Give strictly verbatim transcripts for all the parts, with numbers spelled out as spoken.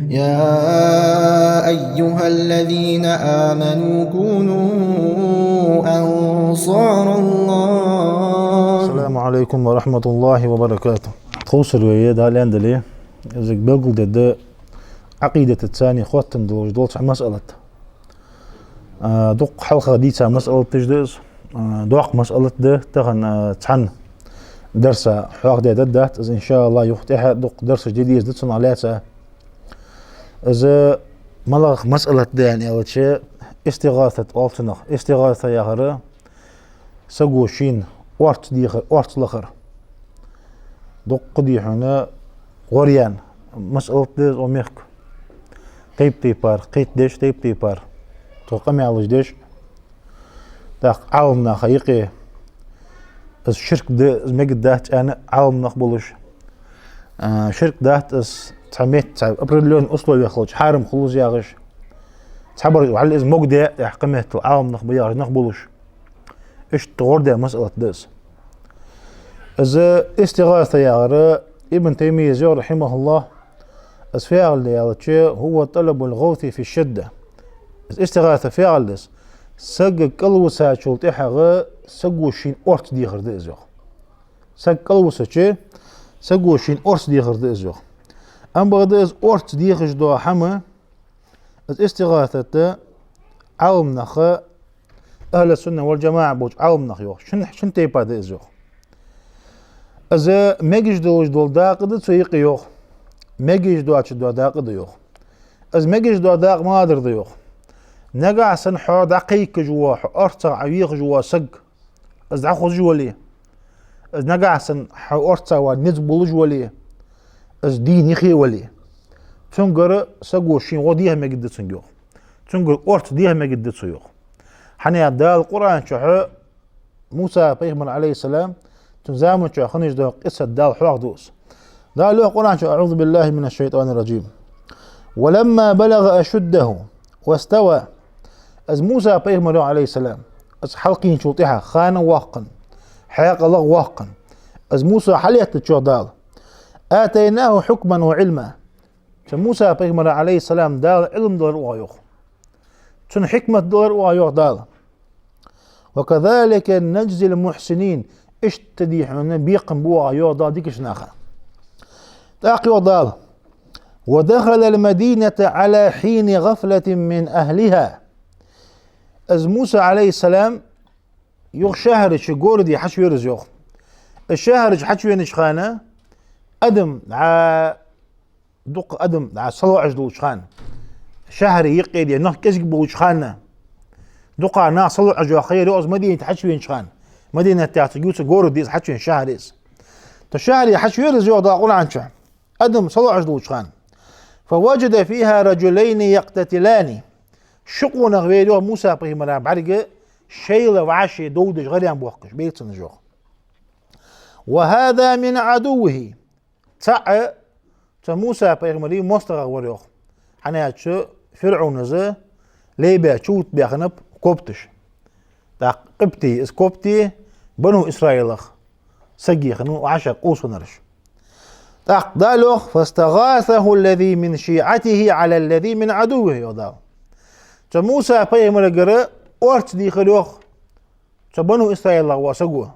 يا أيها الذين آمنوا كونوا أنصار الله. السلام عليكم ورحمة الله وبركاته. Тховсара вай, Дала аьннадале, из белгалдергда Ӏакъидатаца цхьана хоттаденна долаш дола цхьа масъалат. А, дукха хьалха дийца масъалаташ да из. А, доккха масъалат да, тахан, а, цхьан дарса хьоахадаь дац из, иншааллахӀ, юха тӀехьа дукха дарсаш де деза да цунах лаьца. Из малагӀа масъалат да аьнна аьлча, истигӀасат оал цунах. ИстигӀаса яхар саго шийна орц дехар, орц лахар. Дукха дехьа гӀоръяьнна масъалат да из, о мехка. Тайп-тайпара кхетадеш, тайп-тайпара цо къамаьлаш деш. ТӀаккха Ӏаламнаха юкъе из ширк да, из мегаргдац аьнна Ӏаламнах болаш. А, ширк дац из цхьа метте, цхьа определённый условиях хилча хьарам хул из яхаш. Цхьабараш, валлахӀи, из могадаь, тӀаккха кхыметтел Ӏаламнах ба яхаш нах болаш. Иштта гӀордаь масъалат да из. Из истигӀаса яхар, Ибн Таймияс йоах, рахьимахӀуллахӀ, из фу яхилга да аьлча, هو طلب الغوث في الشدة. Из истигӀаса фу яхилга да из? Саг кӀалвисачул тӀехьагӀа саго шийна орц дехар да из, йоах. Саг кӀалвисача, саго шийна орц дехар да из, йоах. Амма бакъда из орц дехаш дола хӀама, из истигӀасат, Ӏаламнаха, ахӀлу сунна вал джамаӀа болча Ӏаламнаха йоах, шин, шин тайпа да из, йоах. Из мегаш долаш дола дакъа да цу юкъе, йоах. Мегаш доацаш дола дакъа да, йоах. Из мегаш дола дакъа малагӀа да, йоах. Нагахьа санна хьо дӀакхайкаш вола, хьо орцагӀа Ӏовехаш вола саг, из дӀахозаш вале, из нагахьа санна хьа орцагӀа вар низ болаш вале, из дийна юхе вале, цунгара саго шийна гӀо деха мегаргда цунга, йоах. Цунгара орц деха мегаргда цо, йоах. ХӀана аьлча Дала Къуръан чу Муса пайхамар, Ӏалайхи ссалам, цун заман чу хиннаш дола къиссат Дала хьоахаду из. Дала йоах Къуръан чу: أعوذ بالله من الشيطان الرجيم. ولما بلغ أشده واستوى. Из Муса пайхамар, Ӏалайхи ссалам, из хьалкхийначул тӀехьагӀа, хана воаккхаш, хьаькъал воаккхаш, из Муса хьалъэттача, йоах Дала: آتيناه حكما وعلما. Цу Муса пайхамара, Ӏалайхи ссалам, Дала Ӏилма делар оаха, йоах. Цунна хьикмат делар оаха, йоах Дала. وكذلك نجزي المحسنين. Иштта дий хьона бекхам бу оаха, йоах Дала, дикача наха. ТӀаккха йоах Дала: ودخل المدينة على حين غفلة من أهلها. Из Муса, Ӏалайхи ссалам, юха шахьара чу, городе хьачувера из, йоах. Из шахьара чу хьачувенача хана, адам, дӀа дукха адам дӀа салоӀаш долча хана, шахьаре юкъе нах кӀезига болча хана, дукха нах салоӀаш йола ха яр, йоах, из Мадинате хьачувенача хана. Мадинат яхар цу юха город да из, хьачувена шахьар да из. Цу шахьаре хьачувера из, йоах Дала Къуръан чу, адам салоӀаш долча хана. فوجد فيها رجلين يقتتلان. Ши къонах вера, йоах, Муса пайхамара бӀарга шоайла вӀаши довдаш, гӀаръян боахкаш, бейцанаш, йоах. وهذا من عدوه. ЦаӀ цу Муса пайхамара моастагӀах вар, йоах. ХӀана аьлча ФирӀавнас лайбаь чувутта баьхнаб копташ. ТӀаккха къибтий, из коптий Бану Исраилах саг хиннав, вӀашагӀкъовсавеннараш. ТӀаккха Дала йоах: فاستغاثه الذي من شيعته على الذي من عدوه, йоах Дала. Цу Муса пайхамарагара орц дийхар, йоах, цу Бану Исраилах вола саго.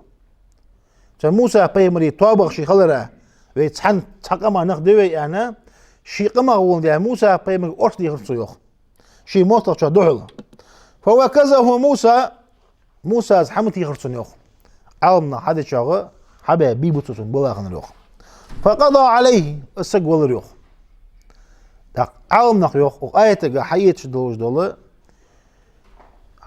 Цу Муса пайхамара тоабах ше хилара, вай цхьан, цхьа къамах нах да вай аьнна, ший къамах воландаь Муса пайхамарага орц дийхар цо, йоах, ший моастагӀчоа духьала. فوكزه موسى. Мусас хӀама тийхар цунна, йоах. Ӏаламнаха хьадечох хьабаь бий бу цо цунна, балаханар, йоах. فقضى عليه. Из саг валар, йоах. ТӀаккха Ӏаламнаха йоах, укх аятага хьаэцаш долаш дола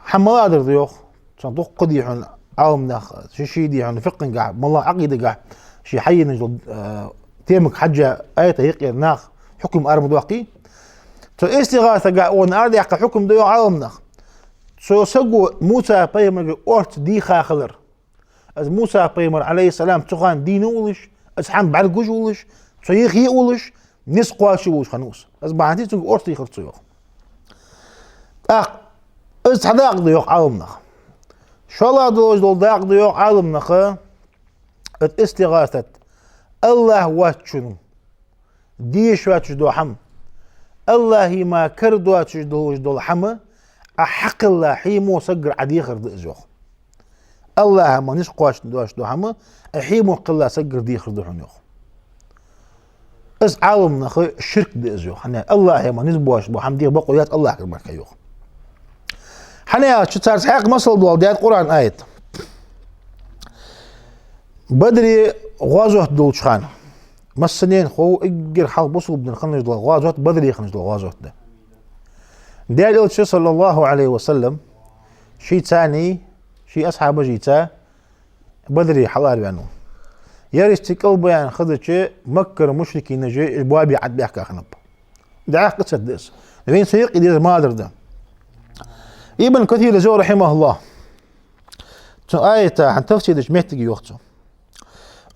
хӀама малагӀа да, йоах. Цхьа дукха дий хьона Ӏаламнаха, ший-ший дий хьона фикъхӀагахьа, моллагӀа Ӏакъидагахьа, ший хьаеннача, э, темага хьежжа, аята юкъера наха хьукам ара ма доаккхий. Цу истигӀасагахьа укхунна арадаьккха хьукам да, йоах Ӏаламнаха. Цу саго Муса пайхамарагара орц дийха хилар. Из Муса пайхамар, Ӏалайхи ссалам, цу хана дийна а волаш, из хӀама бӀаргагуш а волаш, цо юхе а волаш, низ кхоачаш а волаш хиннав из. Из бахьан долаш цунга орц дийхар цо, йоах. ТӀаккха из цхьа дакъа да, йоах Ӏаламнаха. ШоллагӀа долаш дола дакъа да, йоах Ӏаламнаха, из истигӀасат АллахӀ воацачунна деш воацаш дола хӀама, АллахӀа мара кара доацаш долаш дола хӀама Ӏа хьакхелла хьаьмо сагагара Ӏа дехар да из, йоах. АллахӀа мара низ кхоачаш доацаш дола хӀама Ӏа хьаьмо кхелла сагагара дехар да хьона, йоах. Из Ӏаламнаха ширк да из, йоах. ХӀана аьлча АллахӀа мара низ боацаш бола хӀама деха бокъо яц АллахӀагара мара кхы, йоах. ХӀана аьлча царца хьакха масал доаладаьд Къуръан аят. Бадре гӀазот долча хана, массанена хов, эггара хьалха бусалба дина хинна дола гӀазот, Бадре хинна дола гӀазот да. Даьла Элча, саллаллахӀу Ӏалайхи ва саллам, шийца, ший асхьабашца Бадре хьалараваьннав. Ер иштта кӀалбаьнна хазача, Маккара мушрикинаша уж боабе Ӏобаьхка хиннаб. ДӀаьха къиссат да из. Вайна цу юкъе дезар ма дарра да. Ибн Касира йоах, рахьимахӀуллахӀ, цу аята хьа тафсир деча моттиге йоах цо.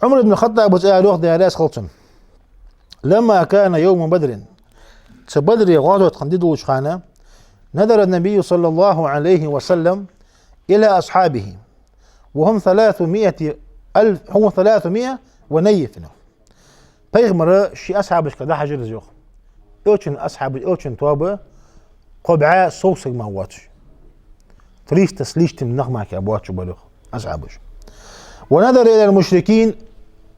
Ӏумар ибн ХаттӀаба аьлар йоах, Даьла раьза хилва цунна: «لما كان يوم بدر», цу Бадре гӀазот хинна ди долча хана, «نذر النبي صلى الله عليه وسلم إلى أصحابه وهم ثلاثمائة ألف، هم ثلاثمائة ونيف». Пайхамара ший асхьабашка дӀахьажар из, йоах. Элчан асхьабаш, Элчан тоаба кхо бӀаь сов саг мара воацаш. Триста с лишним нах мара кхы боацаш бар, йоах, асхьабаш. «ونذر إلى المشركين»,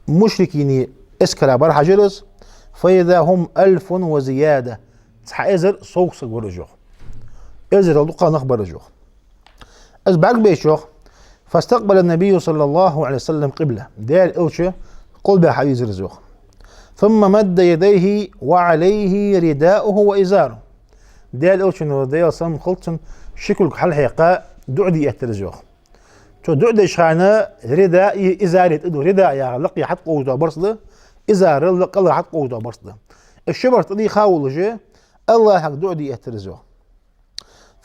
мушрикий эскара бӀарахьажар из, «فإذا هم ألف وزيادة». Цхьа эзар сов саг бар уж, йоах. Эзарал дукха нах бар уж, йоах. Из бӀаргабайча, йоах: «فاستقبل النبي صلى الله عليه وسلم القبلة». Даьла Элча къилбехьа вийзар из, йоах. «ثم مد يديه وعليه رداؤه وإزاره». Даьла Элчано, Даьла салам хилда цунна, ши кулг хьалхьекха, дуӀа де эттар из, йоах. Цо дуӀа деча хана ридаи изари тӀадувхар. Рида яхар лакхе хьатӀакховдаш дола барзкъа да, изар лакхе, кӀалхара хьатӀакховдаш дола барзкъа да. Из ши барзкъа тӀадийха волаш, АллахӀага дуӀа де эттар из, йоах.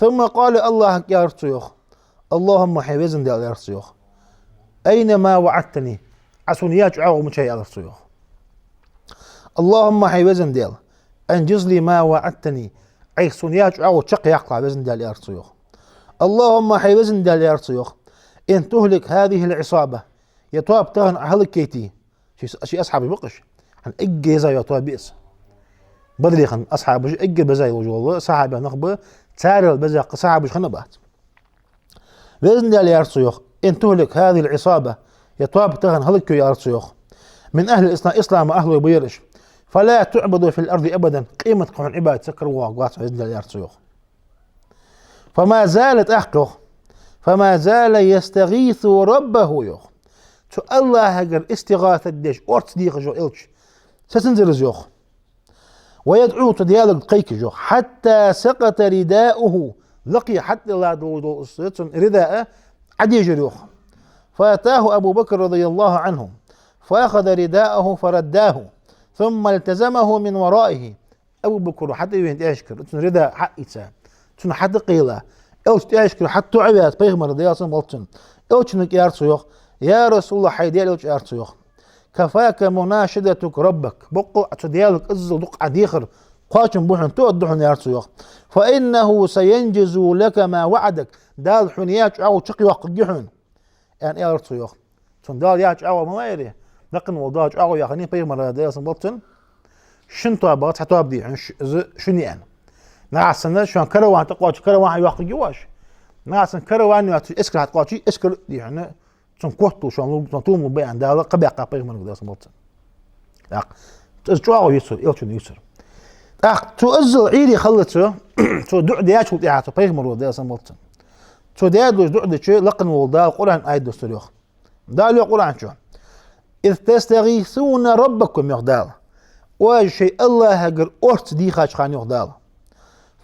«ثم قال», АллахӀага аьлар цо, йоах: «اللهم», хӀай везан Даьла, аьлар цо, йоах, «أين ما وعدتني», Ӏа сона яь чӀоагӀо мичай, аьлар цо, йоах. «اللهم», хӀай везан Даьла, «أنجز لي ما وعدتني», Ӏайха сона яь чӀоагӀо чакхъяккхалахь, везан Даьла, аьлар цо, йоах. «اللهم», хӀай везан Даьла, аьлар цо, йоах, «إن تهلك هذه العصابة», ер тоаба тахан Ӏа хӀалакйите, ший, ший асхьабаш ба-кх уж. ХӀана, эггара еза йола тоаба я из. Бадре хинна асхьабаш эггара беза йолаш йола сахьабий нах ба, царел беза кхы сахьабаш хиннабац. «Везан Даьла, аьлар цо, йоах, إن تهلك هذه العصابة», ер тоаба тахан хӀалакйой, аьлар цо, йоах, «من أهل الإسلام», ислама ахӀлой ба ераш, «فلا تعبد في الأرض أبدا», къематдийнахьа хьона Ӏибадат ца каравоагӀаргвац, везан Даьла, аьлар цо, йоах. «فما زال», тӀаккха, йоах, «فما زال يستغيث ربه», йоах. Цу АллахӀагара истигӀаса деш, орц дехаш, йоах, Элча. Сецанзар из, йоах. «ويدعوه», цу Даьлага кхайкаш, йоах. «حتى سقط رداؤه», лакхе хьатӀадилла дола, дола из цун рида а Ӏодежар, йоах. «فأتاه أبو بكر رضي الله عنه فأخذ رداءه فرداه ثم التزمه من ورائه». Абу Бакра хьатӀавена тӀехьашкара, цун рида хьаийца, цунна хьатӀакхийла, Элча тӀехьашкара хьатӀа а ваьца, пайхамар, Даьла салам хилда цунна, Элчанга аьлар цо, йоах: «يا رسول الله», хӀай Даьла Элча, аьлар цо, йоах, «كفاك مناشدتك ربك». Боккъала а цу Даьлага иззал дукха Ӏа дехар кхоачам ба хьона, тоъаргда хьона, аьлар цо, йоах. «فإنه سينجز لك ما وعدك». Дала хьона яь чӀоагӀо чакхйоаккхаргья хьона, аьнна, аьлар цо, йоах. Цунна Дала яь чӀоагӀо малад? Лакхе вола Дала чӀоагӀо яь хиннай пайхамарга, Даьла салам хилда цунна, шин тоабах цхьа тоаба дий хьона, ш-, из шун я аьнна. Нагахьа санна шоана караван тӀакхоаче, караван хьайоаккхаргья оаш. Нагахьа санна караван йоацаш, эскар хьатӀакхоаче, эскар дий хьона, цун котало шоана лу-, цун тувмал ба аьнна, Дала кхаъ баьккхаб пайхамарга, Даьла салам хилда цунна. ТӀаккха из чӀоагӀо я цо, Элчано ювцар. ТӀаккха цо иззал Ӏуйре хилла цо, цо дуӀа даьчул тӀехьагӀа цу пайхамаро, Даьла салам хилда цунна, цо даь долча дуӀа дича, лакхе вола Дала Къуръан аят доссар, йоах. Дала йоах Къуръан чу: «إذ تستغيثون ربكم», йоах Дала. Оаш шоай АллахӀагара орц дийхача хана, йоах Дала.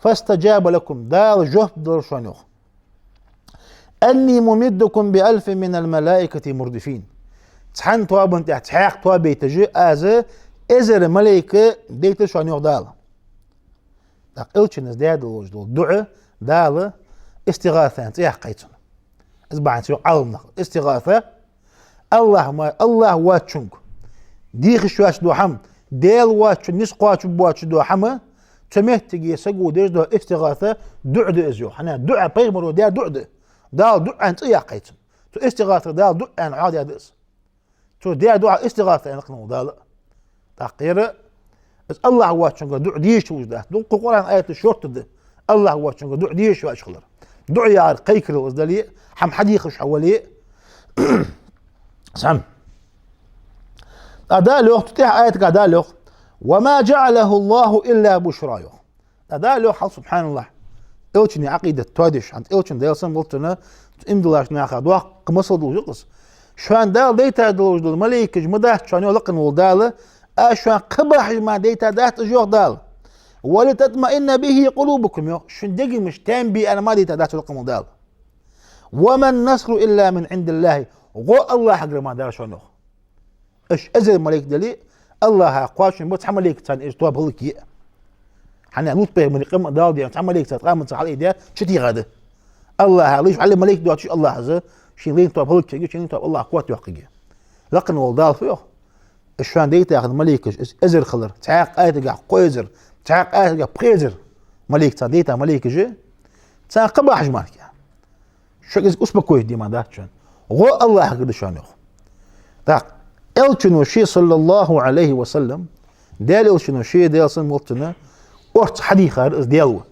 «فاستجاب لكم», Дала жоп делар шоана, йоах. «أني ممدكم بألف من الملائكة مردفين». Цхьан тоабан тӀа цхьаькха тоаба яйташ Аз эзар малайк дайтар шоана, йоах Дала. ТӀаккха Элчано даь долаш дола дуӀа Дала истигӀаса аьнна цӀи яьккхай цунна. Из бахьан долаш йоах Ӏаламнаха: истигӀаса, АллахӀ ма-, АллахӀ воацачунга дехаш йоацаш дола хӀама, Даьла воацачун низ кхоачаш боацаш дола хӀама, цу моттиге саго деш дола истигӀаса дуӀа да из, йоах. ХӀана, дуӀа пайхамаро даь дуӀа да. Дала дуӀа аьнна цӀи яьккхай цунна. Цу истигӀасага Дала дуӀа аьнна хьоахадаьд из. Цо даь дуӀа истигӀаса аьнна лакхе вола Дала. ТӀаккха ер Из АллахӀ воацачунга дуӀа дезаш хулаш дац. Дукха Къуръан аяташ шортта да АллахӀ воацачунга дуӀа дезаш ваьча хилар. ДуӀа яхар кхайкарал из дале, хӀама хьадехаш хьо вале. Сам. ТӀаккха Дала йоах, цу тӀехьа аятага Дала йоах: «وما جعله الله إلا بشرى», йоах. ТӀаккха Дала йоах хьал, субхьаналлахӀ. Элчана Ӏакъидат тоадеш, хӀанз Элчан, Даьла салам хилда цунна, иман диллача наха доккха масал долаш да-кх из. Шоана Дала дайта долаш дола малейкаш ма дац шоана, йоах лакхвенна вола Дала, а шоана кхы бахьаш мара дайта дац уж, йоах Дала. «ولتطمئن به قلوبكم», йоах, шун дегамаш тайна бе аьнна мара дайта дац лакхвенна вола Дала. «وما النصر إلا من عند الله», гӀо АллахӀагара мара дац шоана, йоах. Уж эзар малейк дале, АллахӀа кхоачам ба цхьа малейк царна из тоба хӀалакъе. ХӀана аьлча Лут-пайхамара къам а Дала дийна, цхьа малейк цар къаманца хьалъайдаь, чутехад. АллахӀа лайш вӀалла малейк доацаш, АллахӀа шийна лайна тоба хӀалакъергья, шийна лайна тоба АллахӀа котвоаккхаргья. Лакхвенна вола Дала фу йоах? Уж шоана дайта хинна малейкаш, из эзар хилар, цхьаькха аятагахь кхо эзар, цхьаькха аятагахь пхи эзар малейк царна дайта малейкаш, царна кхы бахьаш мара. Шуга из успокоить де мара дац шоана. ГӀо АллахӀагара да шоана, йоах. ТӀаккха Элчано ше, саллаллахӀу Ӏалайхи ва саллам, Даьла Элчано ше, Даьла салам хилда цунна, орца хьадийхар из Даьла ва.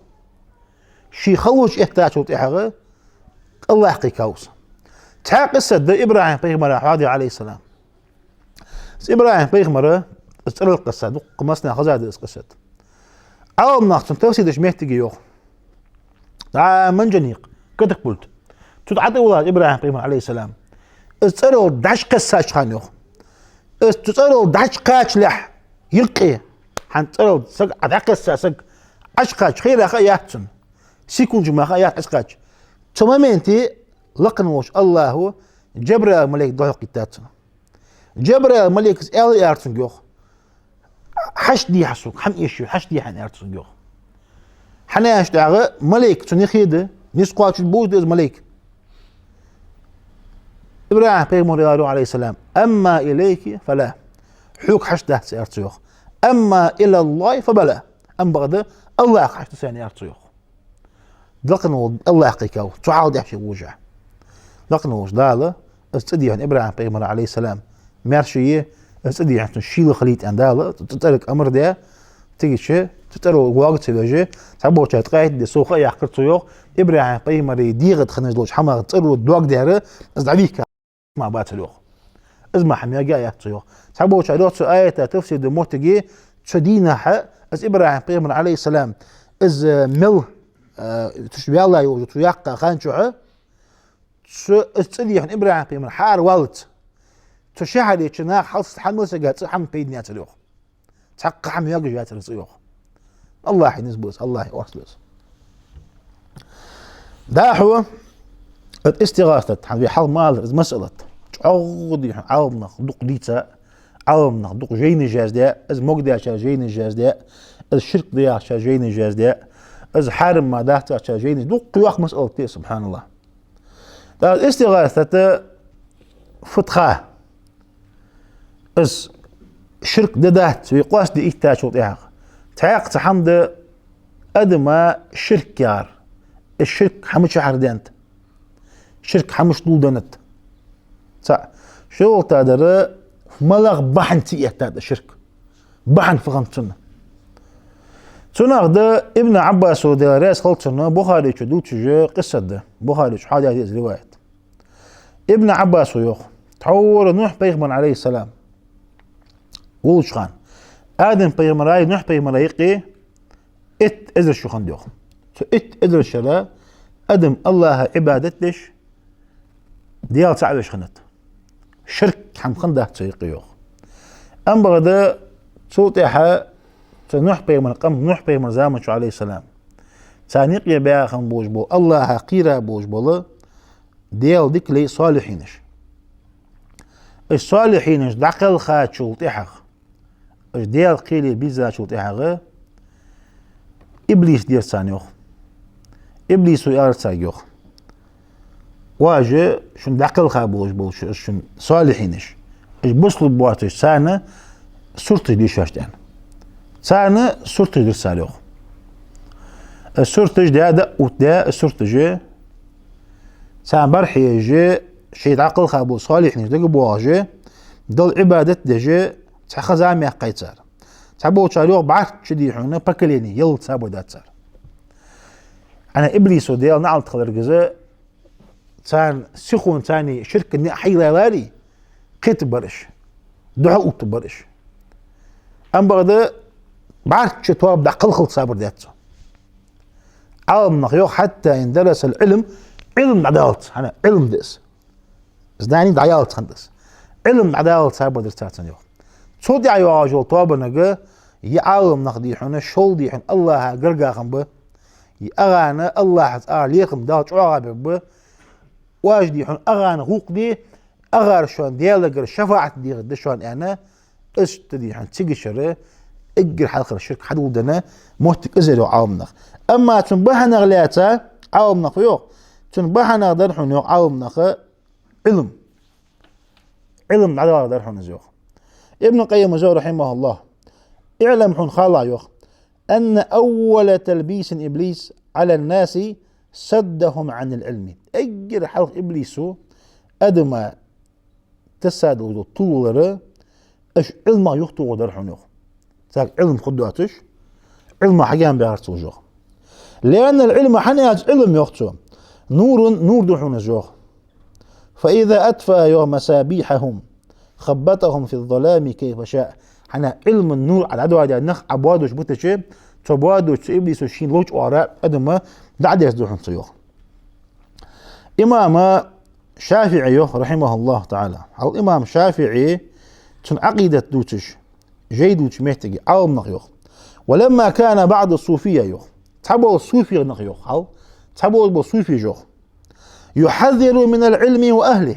Ше хало чу эттачул тӀехьагӀа АллахӀ кхайкав из. Цхьа къиссат да ИбрахӀим-пайхамара хьоаде, Ӏалайхи ссалам. Из ИбрахӀим-пайхамара, из цӀерал къиссат, дукха массанена хеза да из къиссат. Ӏаламнаха цун тафсир деча моттиге йоах: дӀа манжаник, катапульт, цу тӀа ӀотӀавиллад ИбрахӀим-пайхамар, Ӏалайхи ссалам, из цӀерал дӀачукхессача хана, йоах. Из цу цӀерал дӀачукхачалехь юкъе, хӀанз цӀерал саг, дӀакхесса саг Ӏочукхача, хера ха яц цунна, секунда мара ха яц Ӏочукхача. Цу моменте лакхвенна волча АллахӀа Джабраил малейк дӀахьокхийтад цунна. Джабраил малейкас аьлар цунга, йоах: «Хьашт дехьа сога, хӀама эшаю, хьашт дехьа», аьлар цунга, йоах. ХӀана аьлча тӀехьагӀа малейк цунна юхе да, низ кхоачаш болаш да из малейк. ИбрахӀим-пайхамара аьлар, Ӏалайхи ссалам: «أما إليك فلا». Хьога хьашт дац, аьлар цо, йоах. «أما إلى الله فبلى». Амма бакъда АллахӀа хьашт да сайна, аьлар цо, йоах. Лакхвенна вола АллахӀ кхайкав, цу хьала тӀехьа ше вожа. Лакхвенна волча Дала из цӀи дийхьа ИбрахӀим-пайхамара, Ӏалайхи ссалам, маьрша е, из цӀи дийхьа цунна шийла хилийта аьнна Дала, цу цӀерага амар даь, цигача цу цӀеро воага ца веш, цхьаболчар ткъаь итт ди сов ха яьккхар цо, йоах, ИбрахӀим-пайхамара дегӀа тӀа хинна долча хӀамах цӀеро доагдаьр, из дӀавийхка хӀама бацар, йоах. Из мара хӀама йоагаяц цо, йоах. Цхьаболчар йоах, цу аята тафсир деча моттиге, цу дийнахьа из ИбрахӀим-пайхамар, Ӏалайхи ссалам, из, э, мел, э, цу ваьлла йолча цу яккха хана чухь, цу, из цӀи дийхьа ИбрахӀим-пайхамар хьаараваллалца, цу шахьаре чу наха хьалсаца хӀама мел сага цӀи хӀама пайда яцар, йоах. Цхьаккха хӀама йоагаш яцар из цӀи, йоах. АллахӀа низ ба из, АллахӀа орц лу из. ДӀахо, из истигӀасат, хӀанз вай хьалха ма аллара, из масъалат чӀоагӀа дийхьа Ӏаламнаха дукха дийца, Ӏаламнаха дукха жайнаш яздаь, из могадаьчар жайнаш яздаь, из ширк да яхачар жайнаш яздаь, из хьарам ма дац яхачар жайнаш, дукха йоккха масъалат да из, субхьаналлахӀ. ТӀаккха истигӀасата фу да? Из ширк да дац, вай къоастаде иттачул тӀехьагӀа. Цхьаькха цхьа хӀама да адама ширк яхар. Из ширк хӀама чу хьарденнад. Ширк хӀамаш дулденнад. ЦаӀ. ШоллагӀдар, малагӀа бахьанца эттад из ширк. Бахьан фу хиннад цун? Цунах да Ибн Ӏаббаса, Даьла раьза хилва цунна, Бухаре чу дувцаш къиссат да. Бухаре чу хьоадаьд из риваят. Ибн Ӏаббаса йоах, тхьовра Нухь-пайхамар, Ӏалайхи ссалам, волча хана, Адам-пайхамарай Нухь-пайхамарай юкъе итт эзар шу хиннад, йоах. Цу итт эзар шера адам АллахӀа Ӏибадат деш, Даьла цаӀ веш хиннад. Ширк хӀама хиннадац цу юкъе, йоах. Амма бакъда цул тӀехьа цу Нухь-пайхамара къам, Нухь-пайхамара заман чу, Ӏалайхи ссалам, царна юкъе баьха болаш бола, АллахӀах кхера болаш бола Даьла дика лай салихӀинаш. Уж салихӀинаш дӀакхелхачул тӀехьагӀа, уж Даьла кхеле биззачул тӀехьагӀа, иблис дера царна, йоах. Иблисо аьлар царга, йоах: «Оаш шун дӀакхелха болаш болча, уж шун салихӀинаш, уж бусалба боацаш, царна сурташ де шоашта», аьнна. Царна сурташ дир цар, йоах. Уж сурташ даь, дӀа а оттадаь, уж сурташ царна бӀарахьежаш, шоай дӀакхелха бола салихӀинаш дагабоахаш, Далла Ӏибадат деш, цхьа ха-зама яьккхай цар. Цхьаболчар йоах, бӀарчча, дий хьона, поколени яллалца сабар дац цар. ХӀана, иблисо, Даьла наӀалт хиларга, из царна сихонца, царна ширка ниӀ хьайийллаларе, кхетаргбар уж, духьал оттаргбар уж. Ам бакъда бӀарчча тоба дӀакхалхалца сабар дац цо. Ӏаламнаха йоах, حتى إن درس العلم, Ӏилма дӀадаллалца, хӀана, Ӏилма да из. Знани дӀаяллалца хиннад из. Ӏилма дӀадаллалца сабар дац цар, йоах. Цул тӀехьа йоагӀаш йола тобанга е Ӏаламнах, дий хьона, шул, дий хьона, АллахӀа гарга хинна ба, е агӀана АллахӀаца ара лерхӀам Дала чӀоагӀа бергба, оаш, дий хьона, агӀана гӀулакх де, агӀар шоана Даьлагара шафаӀат дехаргда шоана, аьнна, иштта, дий хьона, цигара шера эггара хьалхара ширк хьадоладенна моттиг из я, йоах Ӏаламнаха. Амма цун бахьанах лаьца, Ӏаламнаха йоах, цун бахьанах дар хьона, йоах Ӏаламнаха, Ӏилма. Ӏилма дӀадалар дар хьона из, йоах. Ибн Къаййима йоах, رحمه الله: اعلم, хьона хилалахь, йоах, أن أول تلبيس إبليس على الناس صدهم عن العلم. Эггара хьалха иблисо адама тесса дола тувлар, уж Ӏилмах юхатохар дар хьона, йоах. Царга Ӏилма хургдоацаш, Ӏилмах хьагаьна баьхар цо, йоах. لأن العلم, хӀана аьлча Ӏилма, йоах цо, نور, нур да хьона из, йоах. فإذا أطفأ, йоах, مصابيحهم خبطهم في الظلام كيف شاء. ХӀана, Ӏилман нур Ӏа дӀадоадаь нах Ӏа боадеш битача, цу боадеча цу иблисо шийна ловча оагӀора адама дӀадерзаду хьона цо, йоах. Имам ШафиӀи йоах, رحمه الله تعالى. Хьал имам ШафиӀи, цун Ӏакъидат дувцаш, жай дувцача моттиге Ӏаламнаха йоах: ولما كان بعض الصوفية, йоах, цхьабола суфий нах, йоах, хьал, цхьабола бола суфий, йоах, يحذر من العلم وأهله.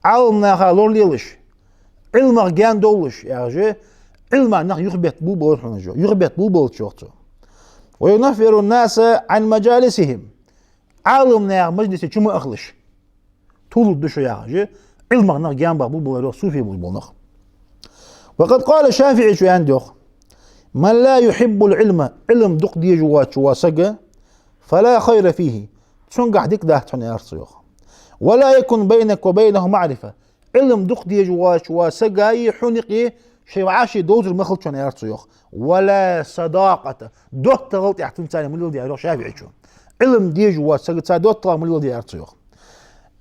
Ӏаламнаха лоралелаш, Ӏилмах гаьна довлаш, яхаш, Ӏилмах нах юхабетта болабелар хьона, йоах, юхабетта болабелар, йоах цо. وينفر الناس عن مجالسهم. Ӏаламнаьха мажлисе чу ма ахалаш. Тувларгда шо, яхаш, Ӏилмах нах гаьна баха болабелар, йоах, суфий болаш бола нах. وقد قال الشافعي, аьннад, йоах: من لا يحب العلم, Ӏилма дукха дезаш воацаш вола саг, فلا خير فيه, цунгахь дика дац хьона, аьлар цо, йоах. ولا يكن بينك وبينه معرفة, Ӏилма дукха дезаш воацаш вола сагаи хьона юкъе шоай вӀаши довзар ма хилда шоана, аьлар цо, йоах. ولا صداقة, доттагӀал тӀехьа цунца ма леладе, аьлар, йоах, ШафиӀийчо. Ӏилма дезаш воаца сагаца доттагӀал ма леладе, аьлар цо, йоах.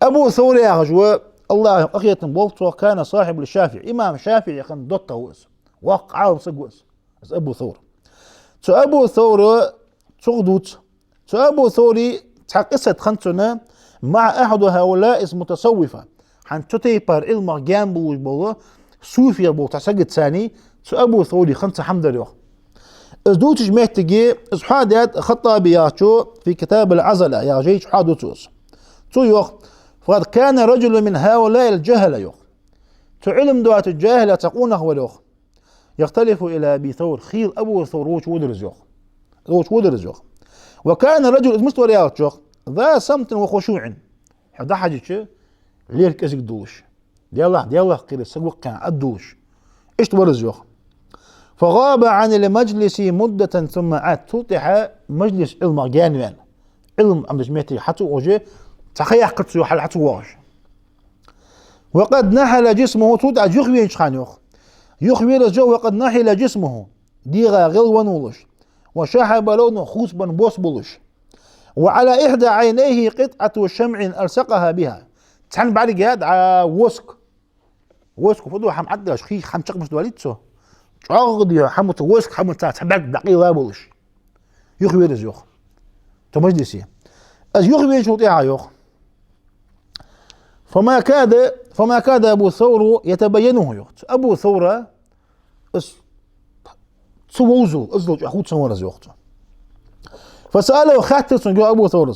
Абу Савр яхаш ва, АллахӀа къахетам болба цох, كان صاحبا للشافعي, имам ШафиӀий хинна доттагӀа ва из. Воккха Ӏалам саг ва из, из Абу Савр. Цу Абу Савра цох дувц. Цу Абу Савра цхьа къиссат хиннад цунна مع أحد هؤلاء المتصوفة. ХӀанз цу тайпара Ӏилмах гаьна болаш бола суфий бола цхьа саг цунна, цу Абу Савра хинна цхьа хӀама дар, йоах. Из дувцача моттиге из хьоахадаьд ХаттӀаби яхачо في كتاب العزلة яхача жайча хьоахаду цо из. Цо йоах: فقد كان رجل من هؤلاء الجهلة, йоах. Цу Ӏилма доацача жахӀилех цхьа къонах вар, йоах. يختلف إلى أبي ثور, хийла Абу Савр волча водар из, йоах. Волча водар из, йоах. وكان رجل, из мишта вар аьлча, йоах, ذا صمت وخشوع. Хьо дӀахьежача, лерхӀам кӀезига долаш, Даьлах, Даьлах кхераш саг ва-кх аьнна аргдолаш. Иштта вар из, йоах. فغاب عن المجلس مدة ثم عاد. Цул тӀехьа мажлис, Ӏилмах гаьнаваьнна, Ӏилма Ӏомадеча моттиге хьа ца воагӀаш, цхьа ха яьккхар цо, йоах, хьал хьа ца воагӀаш. وقد نحل جسمه, цул тӀехьа юхавенача хана, йоах. Юхавера из, йоах, وقد نحل جسمه, дегӀа гӀел венна волаш. وشحب لونه, хувцабенна бос болаш. وعلى إحدى عينيه قطعة شمع ألصقها بها. Цхьан бӀарга дӀа воск. Воск фу да, хӀама Ӏодоалаш, хий хӀама чакх мишта доалийт цо. ЧӀоагӀа дий хьона хӀама цу воск хӀамаца цхьа бӀарг дӀакъайла болаш. Юхавера из, йоах, цу мажлисе. Из юхавеначул тӀехьагӀа, йоах, فما كاد، فما كاد أبو ثور يتبينه, йоах. Цу Абу Савра из ца вовзал, иззал чӀоагӀа хувцавенна вар из, йоах цо. فسأله, хаьттар цунга, йоах, Абу Савра: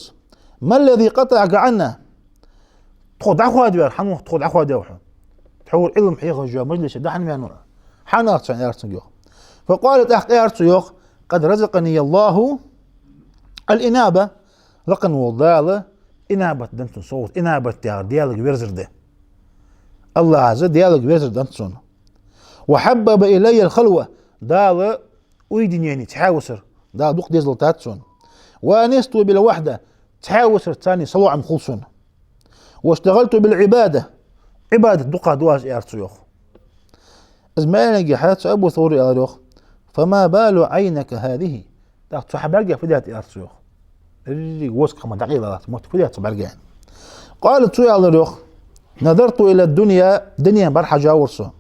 ما الذي قطعك عنا؟ Тхо дӀахоададаьр, хьан ва тхо дӀахоададаьр хьо? Тхьовра Ӏилма хьехаш йола мажлисе дӀа-хьа ваьннавар хьо? Хьан ах цо, аьлар цунга, йоах. فقال, тӀаккха аьлар цо, йоах: قد رزقني الله الإنابة. Лакха вола Дала инабат деннад сона, совгӀат. Инабат яхар Даьлага верзар да. АллахӀа Даьлага верзар деннад сона. وحبب إلي الخلوة. Дала уединение, цхьаь висар Дала дукха дезалдаьд сона. وأنست بالوحدة. Цхьаь висарца салоӀам хул сона. واشتغلت بالعبادة. Ӏибадат дукха ду аз, аьлар цо, йоах. Из ма аьннагӀа, цу Абу Савра аьлар йоах: «فما بال عينك هذه؟» ТӀаккха цу хьа бӀарга фу даьд, аьлар цо йоах. Деррига воска хӀама дӀакъайла латт, мотт фу даьд цу бӀарга? قال, цо аьлар йоах: «نظرت إلى الدنيا», дунен бӀарахьежавир со.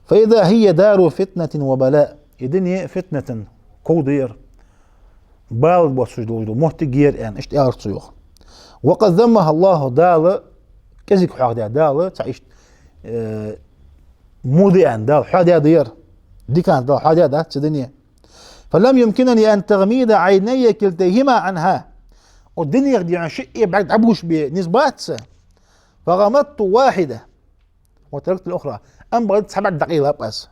«فإذا هي دار فتنة وبلاء». Из дуне фитнатан ков да ер, бала боацаш долаш дола моттиг я ер, аьнна, иштта аьлар цо йоах. «وقد ذمها الله», Дала кӀезига хьоахадаьд, Дала цхьа иштта, э, во да аьнна, Дала хьоахадаьд ер, диканца Дала хьоахадаьдац цу дунен. «فلم يمكنني أن تغميض عيني كلتيهما عنها». Укх дунех, дий хьона, шиъ а бӀарг дӀабувшабе низ бац са. «فغمضت واحدة وتركت الأخرى». Амма бакъда цхьа бӀарг дӀакъайлаб аз.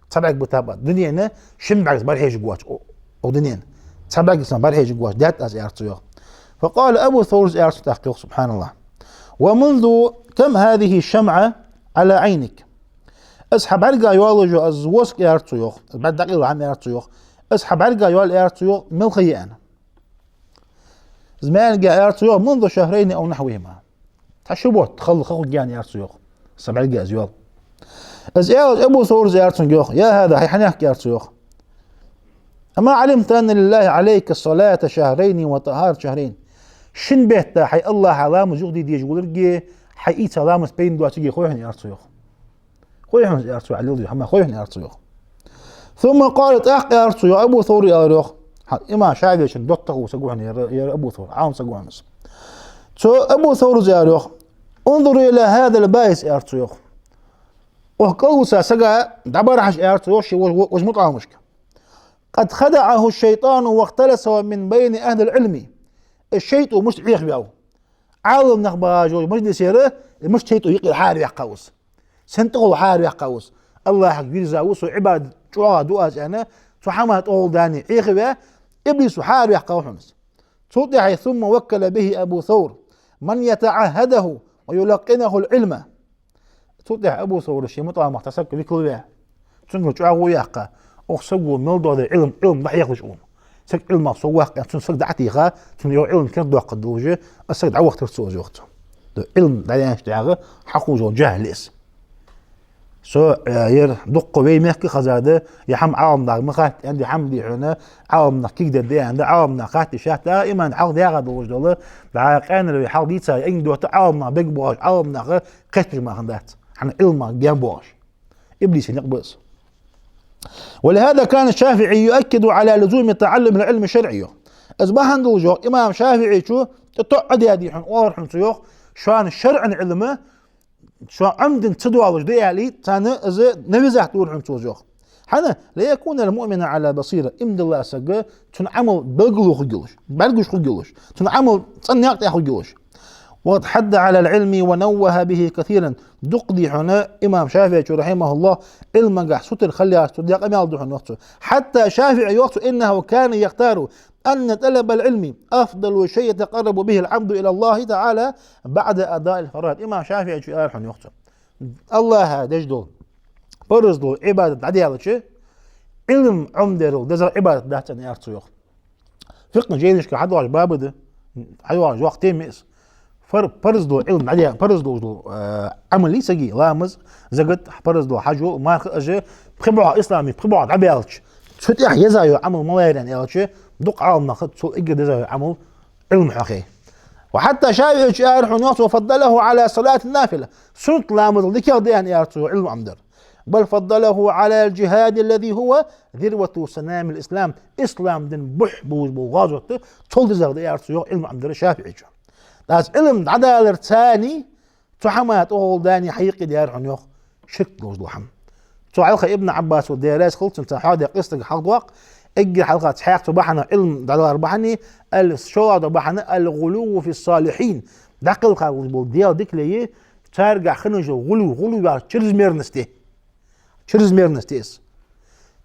Цхьа бӀарг битаб аз. Дунен шин бӀаргаца бӀарахьежаргвоацаш, укх дунен цхьа бӀаргаца бӀарахьежаргвоацаш даьд аз, аьлар цо йоах. «فقال أبو ثور», аьлар цо тӀаккха йоах, субхьаналлахӀ: «ومنذ كم هذه الشمعة على عينك؟» Из хьа бӀарга йоаллаш йола из воска, аьлар цо йоах, из бӀарг дӀакъайла хӀама, аьлар цо йоах, из хьа бӀарга йоалла, аьлар цо йоах, мел ха я, аьнна. Из ма аьннагӀа, аьлар цо йоах: «منذ شهرين أو نحوهما». Цхьа ши бутт хилла ха хургья, аьлар цо йоах, са бӀарга из йоалла. Из аьлча, Абу Савра аьлар цунга йоах: «يا هذا», хӀай хьанехк, аьлар цо йоах, «أما علمت أن لله عليك صلاة شهرين وطهارة شهرين؟» Шин бетта хьай АллахӀа ламаз юхадийдеш волга, хьай ийца ламаз пайда доацилга хой хьона, аьлар цо йоах. Хой хьона из, аьлар цо, Ӏалил ду хӀама, хой хьона, аьлар цо йоах. «ثم قال», тӀаккха аьлар цо йоах, Абу Савра аьлар йоах, хӀа, имам ШафиӀийчун доттагӀа вола саг ва хьона ер, ер Абу Савра, Ӏалам саг ва хьона из. Цу Абу Савра аьлар йоах: «انظر إلى هذا البائس», аьлар цо йоах. Укх кӀалвиса сага дӀабӀарахьажа, аьлар цо йоах, ший вож-, вож-, вож мутаӀаламашка. «قد خدعه الشيطان واختلسه من بين أهل العلم». Из шайтӀа мишта Ӏехаваьв. Ӏаламнах бахаш йолча мажлисера мишта шайтӀа юкъера хьаараваьккхав из. Сен тӀагӀолла хьаараваьккхав из. АллахӀага вирза ва со, Ӏибадат чӀоагӀа ду аз, аьнна, цу хӀаман тӀагӀолла дани Ӏехаваь, иблис ва, хьаараваьккхав хьона из. Цул тӀехьагӀа: «ثم وكل به أبو ثور من يتعهده ويلقنه العلم». Цул тӀехьагӀа Абу Савра ший мутаӀаламах цхьа саг викал ваь, цунгара чӀоагӀо яьккха, укх саго мел доаде Ӏилма, Ӏилма дӀахьехалаш укхунна. Саг Ӏилмах совваккха, цунна саг дӀатӀатеха, цунна йола Ӏилма кердадоаккхаргдолаш, из саг дӀавахийтар цо, из йоах цо. Ду Ӏилма дӀадаьнначул тӀехьагӀа хьахулаш йола жахӀил я из. Со, э, ер дукха вай мехка хезад, ер хӀама Ӏаламнаха ма хатта аьннад, ер хӀама, дий хьона, Ӏаламнах кегадергда аьннад, Ӏаламнаха хатта шатта, иман хьалха дагӀа долаш дола, дӀа къаьнара вай хьалха дийца анекдот Ӏаламнаха бегабоагӀаш, Ӏаламнаха кхеташ мара хиннадац, хӀана, Ӏилмах гаьнабоагӀаш. Иблиса никъ ба из. «ولهذا كان الشافعي يؤكد على لزوم تعلم العلم الشرعي», йоах. Из бахьан долаш, йоах, имам ШафиӀийчо тӀатоӀадаьд, дий хьона, оалар хьона цо, йоах, шоана шарӀан Ӏилма шоана Ӏомаде ца доалаш да аьле, царна из навязать дора хьона цо из, йоах. ХӀана? «ليكون المؤمن على بصيرة», иман дола саг, цун Ӏамал белгало хургйолаш, бӀаргагуш хургйолаш, цун Ӏамал цӀена наькъа тӀа хургйолаш. «وقد حض على العلم ونوه به كثيرا». Дукха, дий хьона, имам ШафиӀийчо, رحمه الله, Ӏилмагахьа сутара хила яхаш цо даь къамаьл да хьона, йоах цо. حتى الشافعي, йоах цо, «إنه كان يختار أن طلب العلم أفضل شيء يتقرب به العبد إلى الله تعالى بعد أداء الفرائض». Имам ШафиӀийчо аьлар хьона, йоах цо, АллахӀа деш дола, парз дола Ӏибадат дӀадаьлча, Ӏилма Ӏомадерал дезагӀа Ӏибадат дац, аьнна, аьлар цо, йоах. ФикъхӀа жайнашка хьадоагӀаш баб да, хьадоагӀаш йоккха тема я из. Фар-, парз дола Ӏилма дӀадаь-, парз долаш дола, э, Ӏамал я сага, ламаз, закат, парз дола хьаж, марха, уж пхи бӀоагӀа, ислама пхи бӀоагӀа дӀабаьлча, цу тӀа еза йола Ӏамал малагӀа я аьнна аьлча, дукха Ӏаламнаха цул эггара деза йола Ӏамал Ӏилма хьоахае. وحتى ШафиӀийчо аьлар хьона, йоах цо, «فضله على صلاة النافلة». Суннат ламазал дикагӀа да аьнна, аьлар цо, Ӏилма Ӏомадар. «بل فضله على الجهاد الذي هو ذروة سنام الإسلام». Ислам дина бухь болаш бола гӀазот, цул дезагӀа да, аьлар цо, йоах, Ӏилма Ӏомадар ШафиӀийчо. ТӀаккха Ӏилма дӀадаларца цу хӀаман тӀагӀолла дани хьаюкъедаьр хьона, йоах, ширк долаш дола хӀама. Цу хьалха Ибн Ӏаббаса, Даьла раьза хилва цунна, цхьа хьоадаь къиссаш хьалха доаккх, эггара хьалха цхьаькха цу бахьана, Ӏилма дӀадалара бахьане, ал-, шоллагӀа дола бахьана, «الغلو في الصالحين». ДӀакхелха болаш бола Даьла дика лай, царгахьа хинна йола гӀулу, гӀулу яхар чрезмерность я. Чрезмерность я из.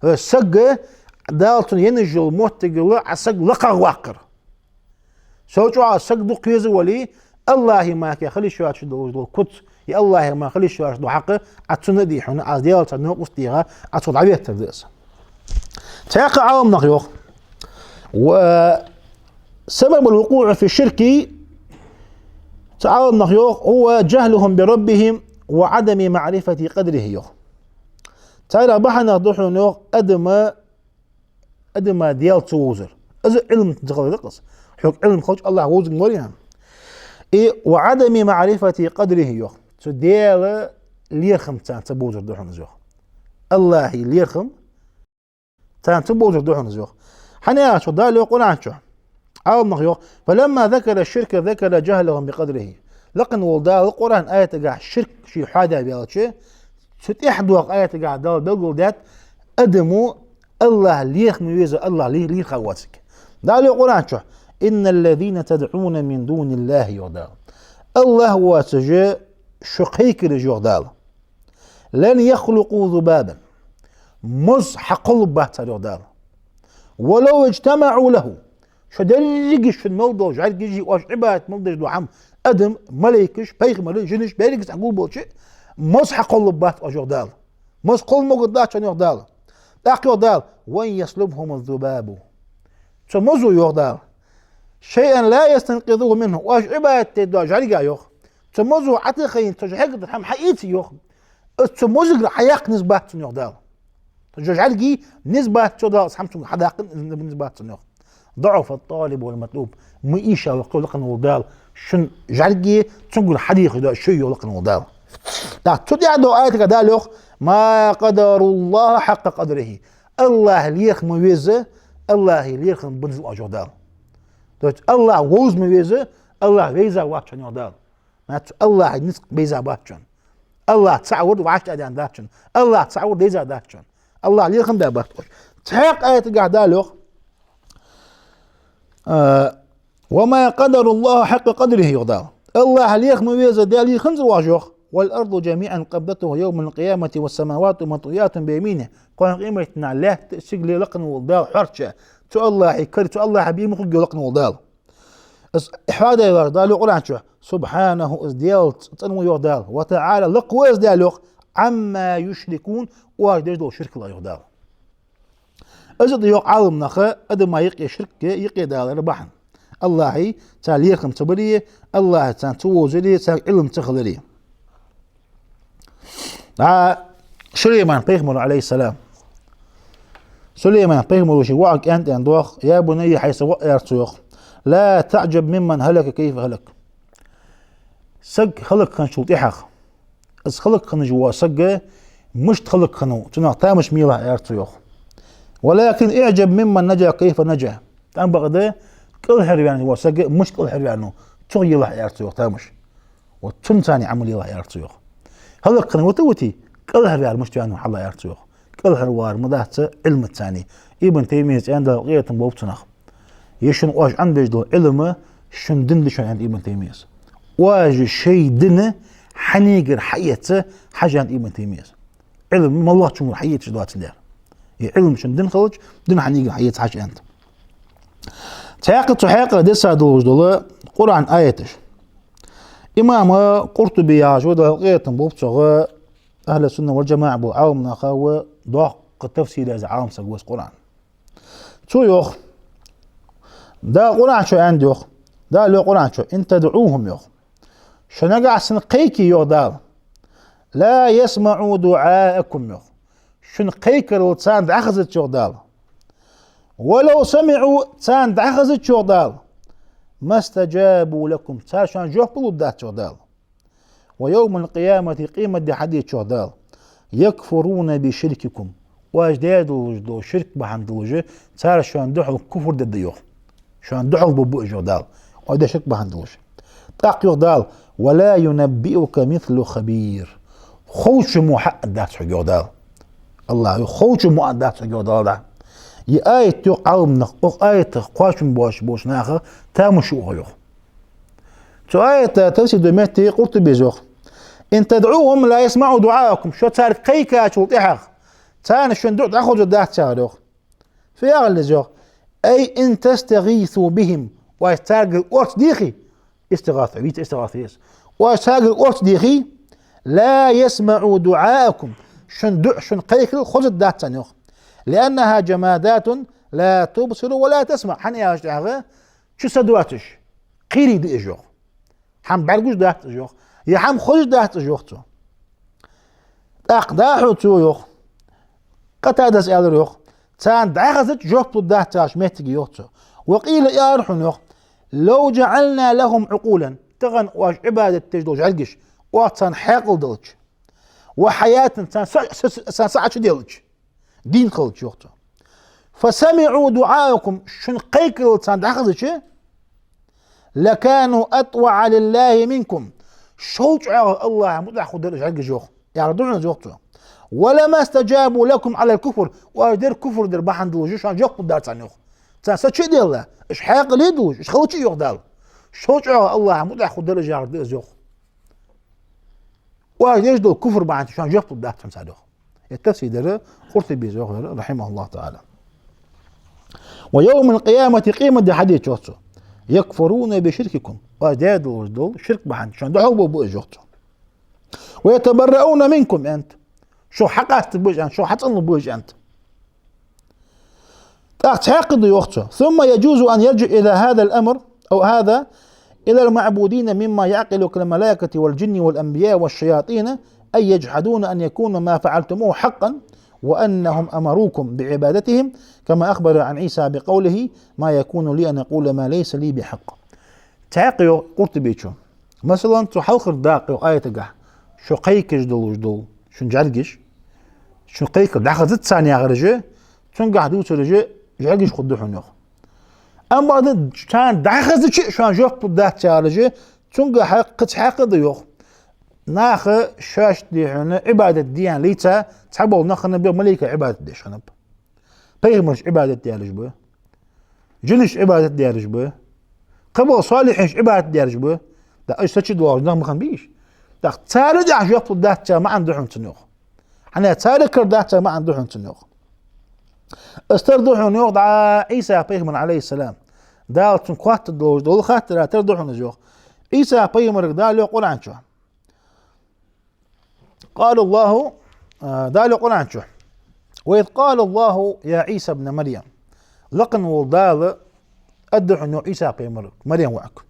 Э, саг, Дала цунна енна йола моттигал а саг лакхагӀа ваккхар. Сел чӀоагӀа саг дукха веза вале, АллахӀа мара хила йиш йоацаш долаш дола куц, е АллахӀа мара хила йиш йоацаш дола хьакъ, Ӏа цунна, дий хьона, Ӏа Даьлаца новкъост деха, Ӏа цо дӀаветтар да из. Цхьаькха Ӏаламнаха йоах. Ва سبب الوقوع في الشرك, цхьа Ӏаламнаха йоах, هو جهلهم بربهم وعدم معرفة قدره, йоах. Царех бахьанах да хьона, йоах, адама, адама Даьла ца вовзар. Из Ӏилма ца хилар да-кх из. Хьога Ӏилма хилча АллахӀ вовзаргвар аьнна. И وعدم معرفة قدره, йоах. Цу Даьла лерхӀам царна ца бовзар да хьона из, йоах. АллахӀа лерхӀам царна ца бовзар да хьона из, йоах. ХӀана аьлча, Дала йоах Къуръан чу, Ӏаламнаха йоах: فلما ذكر الشرك ذكر جهلهم بقدره. Лакхвенна волча Дала Къуръан аятагахь ширк ше хьоадаь ваьлча, цу тӀехьа доагӀача аятагахь Дала белгалдаьд, адамо АллахӀ лерхӀа ма веззара, АллахӀ ле-, лерхӀа воацилга. Дала йоах Къуръан чу: إن الذين تدعون من دون الله, йоах Дала. АллахӀ воацаш шо кхайкараш, йоах Дала, لن يخلقوا ذبابا. Моз хьакхолларгбац цар, йоах Дала. ولو اجتمعوا له. Шо деррига шун мел дола жӀаргаши, оаш Ӏибадат мел деш дола хӀама, адам, малайкаш, пайхамараш, жинаш, берригаш цхьана гулбелча, моз хьакхолларгбац оаш, йоах Дала. Моз кхолла могаргдац шоана, йоах Дала. ТӀаккха йоах Дала: وإن يسلبهم الذباب. Цу мозо, йоах Дала, شيئا لا يستنقذوه منه. Оаш Ӏибадат деш дола жӀарг, йоах, цу мозо Ӏотехайна цу жӀаргара хӀама хьаэце, йоах, из цу мозагара хьаяккха низ бац цунна, йоах Дала. Цу жӀарга низ бац, йоах Дала, из хӀама цунгара хьадаккха низ бац цунна, йоах. ضعف الطالب والمطلوب. Ма ийша, йоах лакхвенна волча Дала, шун жӀарги, цунгара хьадийхаш дола шоай, йоах лакхвенна волча Дала. ТӀаккха цу тӀехьа доагӀача аятагахь Дала йоах: ما قدروا الله حق قدره. АллахӀ лерхӀа ма веззара, АллахӀа лерхӀам бензал оаш, йоах Дала. То есть АллахӀ вовза ма веззара, АллахӀ вайза вац шоана, йоах Дала. Ма цу АллахӀа низ бейза бац шоана. АллахӀ цаӀ вар вӀаштӀехьадаьнна дац шоана. АллахӀ цаӀ вар дайза дац шоана. АллахӀ лерхӀам баь бац оаш. Цхьаькха аятагахь Дала йоах: а, وما قدروا الله حق قدره, йоах Дала. АллахӀ лерхӀа ма веззара Даьла лерхӀанзар оаш, йоах. والأرض جميعا قبضته يوم القيامة والسماوات مطويات بيمينه. Кхоана къематдийнахь лаьтта а, сигале а лакхвенна волча Дала хьоарча, цу АллахӀа кара, цу АллахӀа бе ма хургйоах лакхвенна волча Дала. Из хьоадаь ваьлча, Дала йоах Къуръан чу: سبحانه, из Даьла цӀена ва, йоах Дала. وتعالى, лакха ва из Даьла, йоах, عما يشركون, оаш деш дола ширк хилар, йоах Дала. Из да, йоах Ӏаламнаха, адама юкъе ширк, юкъе далара бахьан. АллахӀа цар лерхӀам ца бари, АллахӀа царна ца вовзари, царга Ӏилма ца хилари. ДӀа Сулейман-пайхамаро, عليه السلام. Сулейман-пайхамаро ший воӀага аьннад, аьнна доагӀа: يا بني, хӀай са воӀ, аьлар цо, йоах, لا تعجب ممن هلك كيف هلك. Саг хӀалакхинначул тӀехьагӀа, из хӀалакхинна вола саг мишта хӀалакхиннав, цунах тамаш ма елахь, аьлар цо, йоах. ولكن اعجب ممن نجا كيف نجا. Тхьовра бакъда, кӀалхарваьнна вола саг мишта кӀалхарваьннав, цох елахь, аьлар цо, йоах, тамаш. Вот цунца Ӏамал елахь, аьлар цо, йоах. ХӀалакхинна вита, витий, кӀалхарваьнна мишта ваьннав хьалха, аьлар цо, йоах. КӀалхарвар ма дац Ӏилмаца. Ибн Таймияс аьннад, Дала къахетам болба цунах: е шоана оаш Ӏомадеш дола Ӏилма шун дин да шоана, аьннад Ибн Таймияс. Оаш шоай дин хьанагара хьаэца хьажа, аьннад Ибн Таймияс. Ӏилма моллагӀчунгара хьаэцаш доацалдера. Е Ӏилма шун дин хилча, дин хьанагара хьаэца хьажа, аьннад. Цхьаькха цу хьакъехьа десса долаш дола Къуръан аяташ. Имам Къуртуби яхаш ва, Дала къахетам болба цох, ахӀлу сунна вал джамаӀа бола Ӏаламнахах ва, доккха тафсир еза Ӏаламсаг ва из Къуръан. Цо йоах, Дала Къуръан чу аьннад, йоах, Дала йоах Къуръан чу: إن تدعوهم, йоах. Шо нагахьа санна кхайке, йоах Дала, لا يسمعوا دعاءكم, йоах. Шун кхайкарал царна дӀахазац, йоах Дала. ولو سمعوا, царна дӀахазац, йоах Дала, ما استجابوا لكم, цар шоана жоп лургдац, йоах Дала. ويوم القيامة, къематди хьадеча, йоах Дала, يكفرون بشرككم, оаш даь долаш дола ширк бахьан долаш, цар шоана духьал куфр дергда, йоах. Шоана духьал бергба уж, йоах Дала, оаш даь ширк бахьан долаш. ТӀаккха йоах Дала: ولا ينبئك مثل خبير. Ховча мо хьадац хьога, йоах Дала. АллахӀа йоах, ховча мо хьадац хьога, йоах Дала. Ер аят, йоах Ӏаламнаха, укх аятах кхоачам боацаш болча наха тамаш ю укхо, йоах. Цу аята тафсир ду метте Къуртубис йоах: إن تدعوهم لا يسمعوا دعاءكم. Шо царга кхайкачул тӀехьагӀа царна шун дуӀа дӀахозаргдац цар, йоах. Фу яхилга да из, йоах? أي إن تستغيثوا بهم. Оаш царгара орц дехе, истигӀаса, вица истигӀаса еза. Оаш царгара орц дехе, لا يسمعوا دعاءكم. Шун дуӀа, шун кхайкарал хозаргдац царна, йоах. لأنها جمادات لا تبصر ولا تسمع. ХӀана аьлча тӀехьагӀа, чу са доацаш, кхерий да уж, йоах. ХӀама бӀаргагуш дац уж, йоах. Е хӀама хозаш дац уж, йоах цо. ТӀаккха дӀахо цо йоах: Къатадас аьлар йоах: царна дӀахазача жоп лургдац яхача моттиге йоах цо. وقيل, аьлар хьона йоах: لو جعلنا لهم عقولا, тахан оаш Ӏибадат деш дола жӀаргаш, оаха царна хьаькъал делча, وحياة, царна са, са, са, са, са чу делча, дийна хилча йоах цо. فسمعوا دعاءكم, шун кхайкарал царна дӀахазача, لكانوا أطوع لله منكم, шул чӀоагӀа АллахӀа мутӀахьа хургдар уж жӀаргаш йоах. Яхар да хьона из йоах цо. ولما استجابوا لكم على الكفر, оаш дер куфр дар бахьан долаш шоана жоп лургдар царна йоах. Царна са чу а делла, уж хьаькъал а долаш, уж хилча а йоах Дала, шул чӀоагӀа АллахӀа мутӀахьа хургдар уж яхар да из йоах. Оаш деш дола куфр бахьан долаш шоана жоп лургдац хьона цар йоах. Ер тафсир дар Къуртубес йоах, رحمه الله تعالى. ويوم القيامة, къематди хьадеча йоах цо, يكفرون بشرككم, оаш даь долаш дола ширк бахьан долаш шоана духьал бовргба уж йоах цо. ويتبرؤون منكم, аьннад. Шух хьакъастаргба уж, аьннад, шух хьацӀенлургба уж, аьннад. ТӀаккха цхьаькха да йоах цо: ثم يجوز أن يرجع إلى هذا الأمر أو هذا إلى المعبودين مما يعقل كالملائكة والجن والأنبياء والشياطين أن يجحدون أن يكون ما فعلتموه حقا وأنهم أمروكم بعبادتهم كما أخبر عن عيسى بقوله ما يكون لي أن أقول ما ليس لي بحق. Цхьаькха йоах Къуртубечо. Масала, цу хьалхарча дакъа йоах аятагахь, шо кхайкаш долаш дола шун жӀаргаш, шун кхайкар дӀахазац царна яхараш, цунгахь дувцараш жӀаргаш хургда хьона йоах. Амма да царна дӀахазача а шоана жоп лургдац яхараш, цунгахь кхы цхьаькха да йоах. Наха шоашта дий хьона Ӏибадат де аьнна лаьца цхьабола нах хиннаб йоах, малейкаш Ӏибадат деш хиннаб. Пайхамараш Ӏибадат даьраш ба. Жинаш Ӏибадат даьраш ба. Кхыбола солихӀинаш Ӏибадат даьраш ба. ТӀаккха уж са чу доагӀаш нах ма хиннабий уж. ТӀаккха царна тӀехьа жоп лургдац яха маӀан да хьона цун йоах. ХӀана аьлча царна кара дац яха маӀан да хьона цун йоах. Из тара да хьона йоах дӀа Ӏийса пайхамар, عليه السلام. Дала цунга хоаттаргдолаш дола хаттара тара да хьона из йоах. Ӏийса пайхамарга Дала йоах Къуръан чу: قال الله, а, Дала йоах Къуръан чу: وإذ قال الله يا عيسى ابن مريم. Лакха вола Дала аргда хьона йоах Ӏийса пайхамарга, Марем воӀага: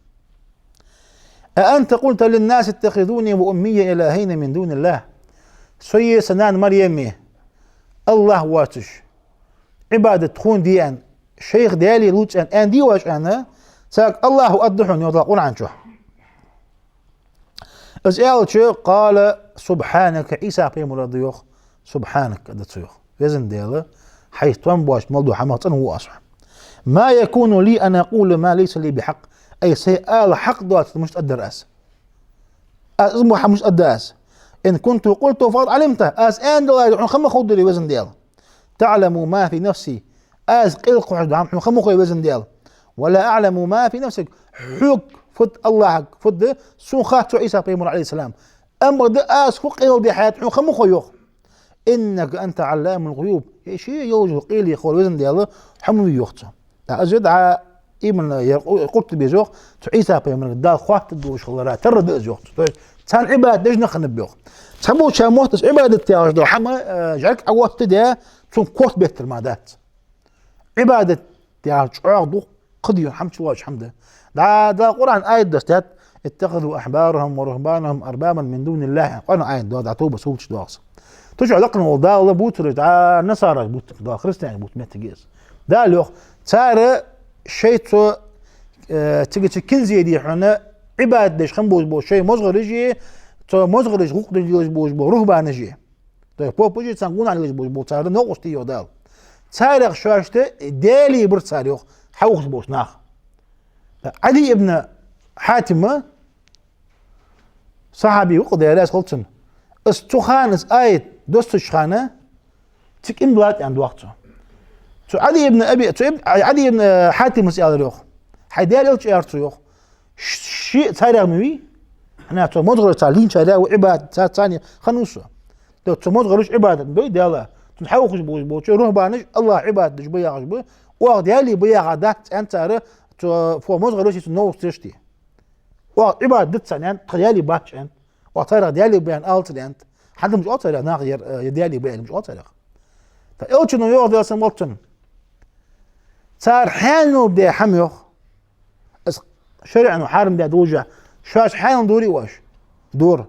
أأنت قلت للناس اتخذوني وأمي إلهين من دون الله. Сои са нана Мареми АллахӀ воацаш, Ӏибадат тхона де аьнна, шоайх даьлий лувца аьнна, аьннадий оаш аьнна, царга АллахӀа аргда хьона йоах Дала Къуръан чу. Из аьлча, قال سبحانك, Ӏийса пайхамара аргда йоах, سبحانك аргда цо йоах. Везан Даьла, хьайца товш боацаш мел дола хӀамах цӀена ва аз хьона. ما يكون لي أن أقول ما ليس لي بحق. Ай, сай ала хьакъ доацар мишта аргдар аз? Аз из мо хӀама мишта аргда аз? إن كنت قلته فقد علمته. Аз аьнна дале, хьона ха ма ховдий, везан Даьла. تعلم ما في نفسي. Аз къайла кхухьаш дола хӀама хьона ха ма хой, везан Даьла. ولا أعلم ما في نفسك. Хьога фуд, АллахӀага фуд, сона хац, йоах Ӏийса пайхамара, عليه السلام. Амма да аз фу къайладе хьаят хьона ха ма хой йоах. إنك أنت علام الغيوب. Е ший йолча къайлех хьо, везан Даьла, хьо ма вий йоах цо. ТӀаккха из дӀа именно ер Къу-, Къуртубес йоах, цу Ӏийса пайхамарга Дала хоаттаргдолаш хилара тара да из йоах цо. То есть царна Ӏибадат деш нах хиннаб йоах. Цхьаболчар мотт из Ӏибадат яхаш дола хӀама, э, жӀарг Ӏооттаде, цунга корта беттар мара дац. Ӏибадат яхар чӀоагӀа дукха кхы дийна хӀама чулоацаш хӀама да. ДӀа, Дала Къуръан аят доссадаьд: اتخذوا أحبارهم ورهبانهم أربابا من دون الله. Къуръан аят да, дӀа Тавба сурат чу доагӀа из. Цу чу лакха вола Дала бувцараш дӀа насараш бувц, дӀа христианаш бувц моттиг я из. Дала йоах, цар шоай цу, э, цига цу кинзеде хьона Ӏибадат деш хинна болаш бола шоай мозгӀараши, цу мозгӀарашта гӀулакх деш болаш бола рухӀбанаши. То есть попаши, царна гонахьа лелаш болаш бола цар новкъостий йоах Дала. Царех шоашта даьлий бар цар йоах, хьаухаш болча наха. Ӏади ибн Хьатим, сахьаби ва-кх, Даьла раьза хилва цунна. Из цу хана, из аят доссача хана, цига иман диллад аьнна доагӀа цо. Цу Ӏади ибн Аби, цу ибн, Ӏади ибн, э, Хьатимас аьлар йоах: хьай Даьла элча, аьлар цо йоах, ш-, шиъ царех ма вий, хӀана, цу мозгӀарашта цар лийнначарех ва, Ӏибадат цар, царна хиннав со. То есть цу мозгӀараш Ӏибадат ма дой Даьла, цунна хьаухаш болаш болча рухӀбанаш АллахӀа Ӏибадат деш ба яхаш ба, оаха даьлий ба яхаш дац аьннад цар, цу фу мозгӀараши цу новкъосташти. Оаха Ӏибадат дац царна аьннад, тха даьлий бац аьннад. Оаха царех даьлий ба аьнна алацар аьннад. ХӀанз мича оал царех, наха ер, э, ер даьлий ба аьнна мича оал царех. ТӀаккха элчано йоах, Даьла салам хилда цунна: цар хьаьнал даь хӀама йоах, из шариӀато хьарам даь долаш, шоаш хьаьнал дорий оаш? Дора.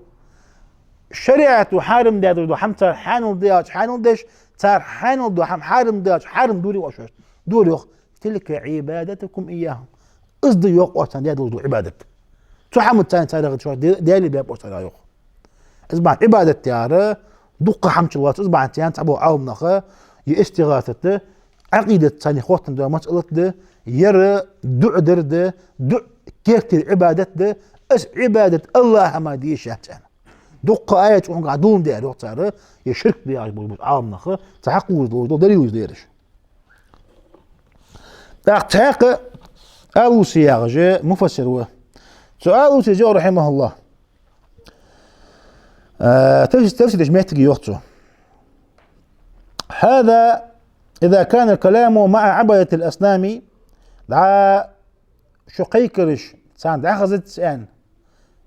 шариӀато хьарам даь долаш дола хӀама цар хьанал даьлча хьанал деш, цар хьанал дола хӀама хьарам даьлча хьарам дора оаш, дора йоах. «تلك عبادتكم إياهم». Из да йоах оаш царна даь долаш дола Ӏибадат. Цу хӀамаца царна царех деш, Даьлага баьб оаш царех йоах. Из бахьан Ӏибадат яр дукха хӀамачул лоацца, из бахьан цхьаболча Ӏаламнаха ер истигӀасат Ӏакъидат царна хоттаденна дола масъалат да, ер дуӀа дар да, дуӀа керттера Ӏибадат да, из Ӏибадат АллахӀа мара де йиш яц аьнна. Дукха аяташ чу гӀадуллаш дар йоах цар, ер ширк да яхаш болча Ӏаламнаха, цу хьакъ луш долаш дола далилаш да ераш. ТӀаккха цхьаькха Алуси яхаш муфассир ва. Цу Алусис йоах, рахьимахӀуллахӀ, э, тафсир, тафсир деча моттиге йоах цо: «هذا إذا كان الكلام مع عبدة الأصنام». ДӀа шо кхайкараш царна дӀахазац аьнна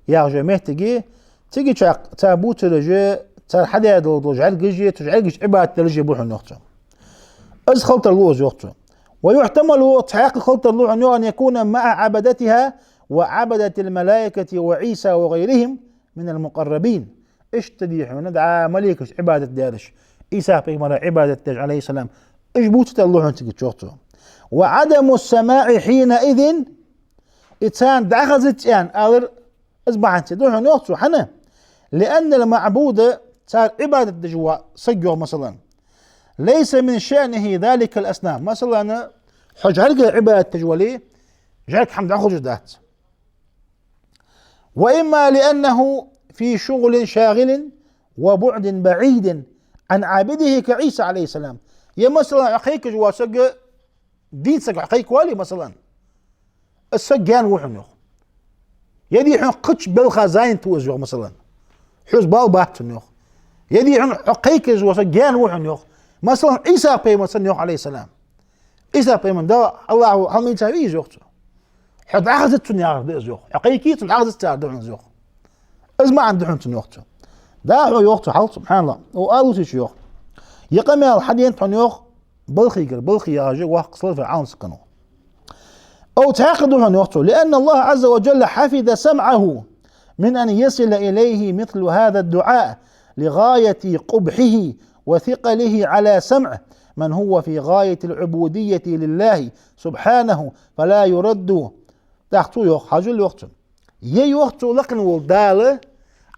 яхача моттиге, цига чакх цар бувцараш, цар хьадаь дола жӀаргаш, цу жӀаргашта Ӏибадат дараш ба хьона йоах цо. Из хила тарлу из йоах цо. «ويحتمل», цхьаькха хила тарлу хьона йоах, «أن يكون مع عبدتها وعبدة الملائكة وعيسى وغيرهم من المقربين». Иштта да хьона дӀа малейкашта Ӏибадат дераш, Ӏийса пайхамара Ӏибадат дераш, عليه السلام, уж бувца тарлу хьона цига йоах цо. «وعدم السماع حينئذ», и царна дӀахазац аьнна алар, из бахьанца да хьона йоах цо. ХӀана? «لأن المعبود», цар Ӏибадат деш вола саг йоах, масала, «ليس من شأنه ذلك الأصنام». Масала, хьо жӀарга Ӏибадат деш вале, жӀарга хӀама дӀахозаш дац. «وإما لأنه في شغل شاغل وبعد بعيد عن عابده كعيسى عليه السلام». Е, масала, хьо кхайкаш вола саг, дийна саг хьо кхайкавале, масала, из саг гаьна ва хьона йоах. Е дий хьона кхыча балха занят ва из йоах, масала. Хьоца бала бац цун йоах. Е дий хьона хьо кхайкаш вола саг гаьна ва хьона йоах. Масала, Ӏийса пайхамар санна йоах, عليه السلام. Ӏийса пайхамар Дала, АллахӀа хьалмийца вий из йоах цо. Хьо дӀахазац цунна яхар да из йоах. Хьо кхайкий, цунна дӀахазац цар да хьона из йоах. Из маӀан да хьона цун йоах цо. Да хьона йоах цо хьал, субхьаналлахӀ. О, Алусис йоах: ер къамаьл хьаденад хьона йоах балхагара, балхи яхаш воккха салафий Ӏаламсаг ва. Укх цхьаькха да хьона йоах цо: «لأن الله عز وجل حفظ سمعه من أن يصل إليه مثل هذا الدعاء لغاية قبحه وثقله على سمع من هو في غاية العبودية لله سبحانه فلا يرد». ТӀаккха цо йоах, хьажал йоах цо. Е йоах цо лакхе вола Дала,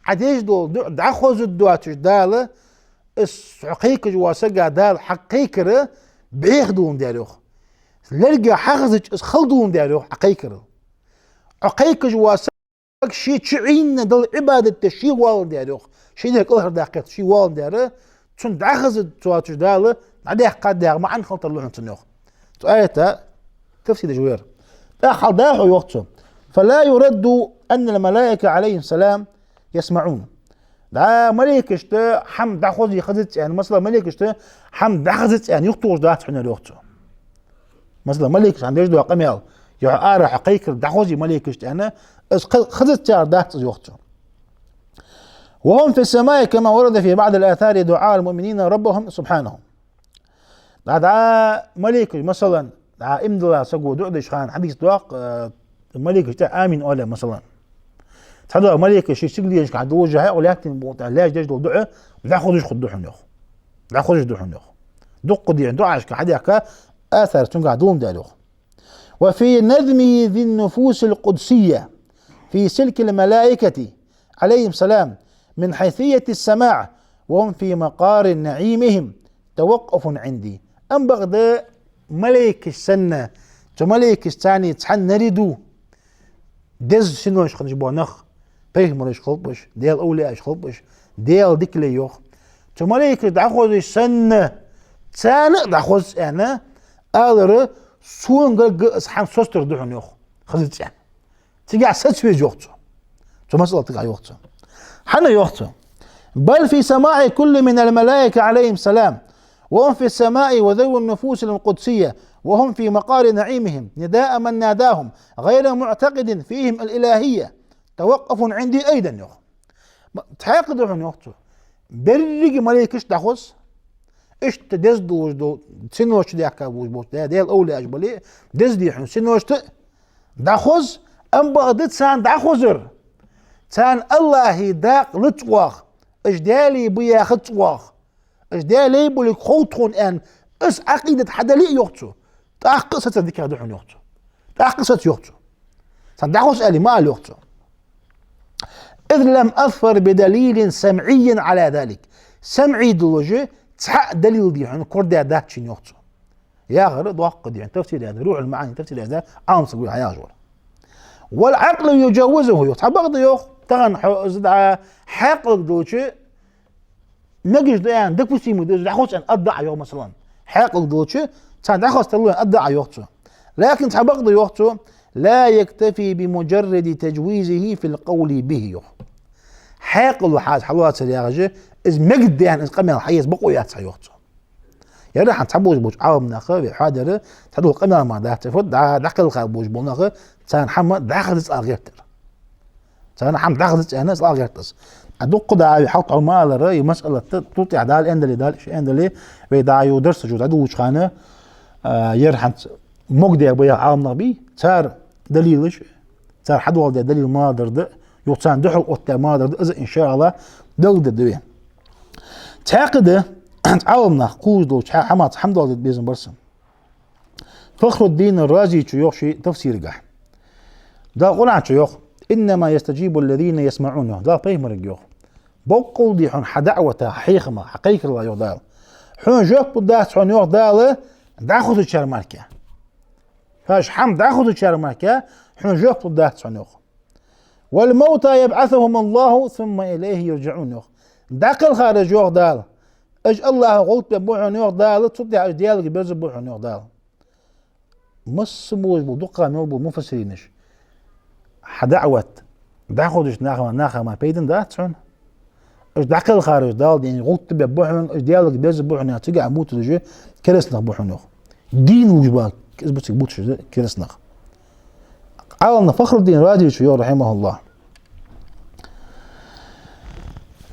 Ӏа деш дола дуӀа дӀахозаш доацаш Дала, из хьо кхайкаш вола сага Дала хьакхайкар бӀеха долаш дар йоах. Лерга хьахазача из хала долаш дар йоах Ӏа кхайкар. Ӏа кхайкаш вола саг ше чу Ӏийна Далла Ӏибадат деш ше воалаш дар йоах. Ший дегӀ кӀалхардаккха ше воалаш дар, цунна дӀахаза доацаш Дала дӀадаьккхад яха маӀан хила тарлу хьона цун йоах. Цу аята тафсир деш вар. ТӀаккха хьал да хьона йоах цо: «فلا يرد أن الملائكة عليهم السلام يسمعون». ДӀа малейкашта хӀама дӀахозе хазац аьнна, масала, малейкашта хӀама дӀахазац аьнна юхатохаш дац хьона йоах цо. Масала, малейкаш хьона деш дола къамаьл, е хьо ара хьо кхайкар дӀахозе малейкашта аьнна, из ха-, хазац яхар дац из йоах цо. «وهم في السماء كما ورد في بعض الآثار دعاء المؤمنين ربهم سبحانه». ДӀа, дӀа малейкаш, масала, дӀа иман дилла саго дуӀа деча хана хьадис доагӀа, э, малейкаш тӀа амин оале, масала. Цхьадола малейкаш ший сигаленашка хьадувлаш, хьаькъал лаьттан букъа тӀа лаьш деш дола дуӀа дӀахозаш хургда хьона йоах. ДӀахозаш да хьона йоах. Дукха дийна дуӀашка хьадаьхка асар цунгахь долаш дар йоах. «وفي نظم ذي النفوس القدسية في سلك الملائكة عليهم السلام من حيثية السماع وهم في مقار نعيمهم توقف عندي». Амма бакъда малейкаш санна, цу малейкашца цхьана нариду деза синош хиннаш бола нах, пайхамараш хилба уж, Даьла овлияаш хилба уж, Даьла дика лай йоах. Цу малейкашта дӀахозаш санна, царна а дӀахоз аьнна алар, сона гарга из хӀама соцадар да хьона йоах, хазац аьнна. Цигахь саца веза йоах цо. Цу масъалатагахь йоах цо. ХӀана йоах цо: «بل في سماع كل من الملائكة عليهم السلام وهم في السماء وذوي النفوس القدسية وهم في مقار نعيمهم نداء من ناداهم غير معتقد فيهم الإلهية توقف عندي أيضا», йоах. Ма-, тхьаькха да хьона йоах цо. Беррига малейкаш дӀахоз, иштта деза долаш дола, синош чу даьхка болаш болча Даьла овлияаш бале, деза дий хьона синошта дӀахоз, амма бакъда царна дӀахозар, царна АллахӀа дакъа лаца оаха, Уж Даьлий ба яхац оаха. Уж Даьлий болга хов тхона аьнна, из Ӏакъидат хьадале а, йоах цо, тӀаккха а саца дикагӀа да хьона, йоах цо. ТӀаккха а саца, йоах цо. Цхьан дӀахоз аьле ма ала, йоах цо. إذ لم أظفر بدليل سمعي على ذلك. СамӀий долаш цхьа а далил дий хьона корадаьдац шийна, йоах цо. Яхар доккха дий хьона тафсир яздаьр, «Рухьул-МаӀани» тафсир яздаьр Ӏалам саг ва хьаяхаш вар. «والعقل يجوزه», йоах. Цхьабакъда, йоах, тахан хьо из дӀа хьаькъал долча мегаш да аьнна, допустимо да из, дӀахоз аьнна аргда Ӏа, йоах, масала. Хьаькъал долча цхьан дӀахоз тарлу аьнна аргда Ӏа, йоах цо. Лакин цхьабакъда, йоах цо, «لا يكتفي بمجرد تجويزه في القول به», йоах. Хьаькъало хьа из хьалоацар яхаш, из мегаш да аьнна, из къамаьл хьаэца бокъо яц хьа, йоах цо. Ер хӀанз цхьаболаш болча Ӏаламнаха, вай хьадара, цхьадола къамаьл мара дац, фу, дӀа-, дӀакхелха болаш бола нах, царна хӀама дӀахазац ала гӀерт. Царна хӀама дӀахазац аьнна, из ала гӀерт аз. А дукха дӀа вай хьалха Ӏа ма аллара, из масъалат тӀа тӀехьа Дала аьнна дале, Дала иштта аьнна дале, вай дӀа-юха дарсаш дӀадолалуча хана, а, ер хӀанз могадаь ба яха Ӏаламнах бий, цар далилаш, цар хьадоаладаь далил малагӀа дар да, юха царна духьал оттадаь малагӀа дар да, из, иншааллахӀ, дагадоагӀа да вайна. Цхьаькха да, Ӏаламнах кхувш долча хӀа-, хӀамаца хӀама доаладе безам бар са. Фахруддин ар-Разичо йоах ший тафсирагахь. Дала Къуръан чу йоах: «إنما يستجيب الذين يسمعون», йоах. Дала пайхамарга йоах. Боккъал дий хьона хьа даӀвата, хьа хьехама, хьа кхайкарала, йоах Дала. Хьона жоп лургдац хьона, йоах Дала, дӀахозачар мара. Хьоаш хӀама дӀахозачар мара хьона жоп лургдац хьона, йоах. «والموتى يبعثهم الله ثم إليه يرجعون», йоах. ДӀакхелхараш, йоах Дала, уж АллахӀа гӀулакх бергба хьона, йоах Дала, цул тӀехьа уж Даьлага берзаргба хьона, йоах Дала. Масса болаш бола, дукха мел бола муфассиринаш: хьа даӀват дӀахозача наха, наха мара пайдана дац хьона. Уж дӀакхелхараш, Дала дийна гӀулакх бергба хьона, уж Даьлага берзаргба хьона, цигахь бувцаш уж кераста нах ба хьона, йоах. Дийна вуж ба, из ба цига бувцаш уж кераста нах. Ӏаламнах Фахруддин Разичо йоах, рахьимахӀуллахӀ.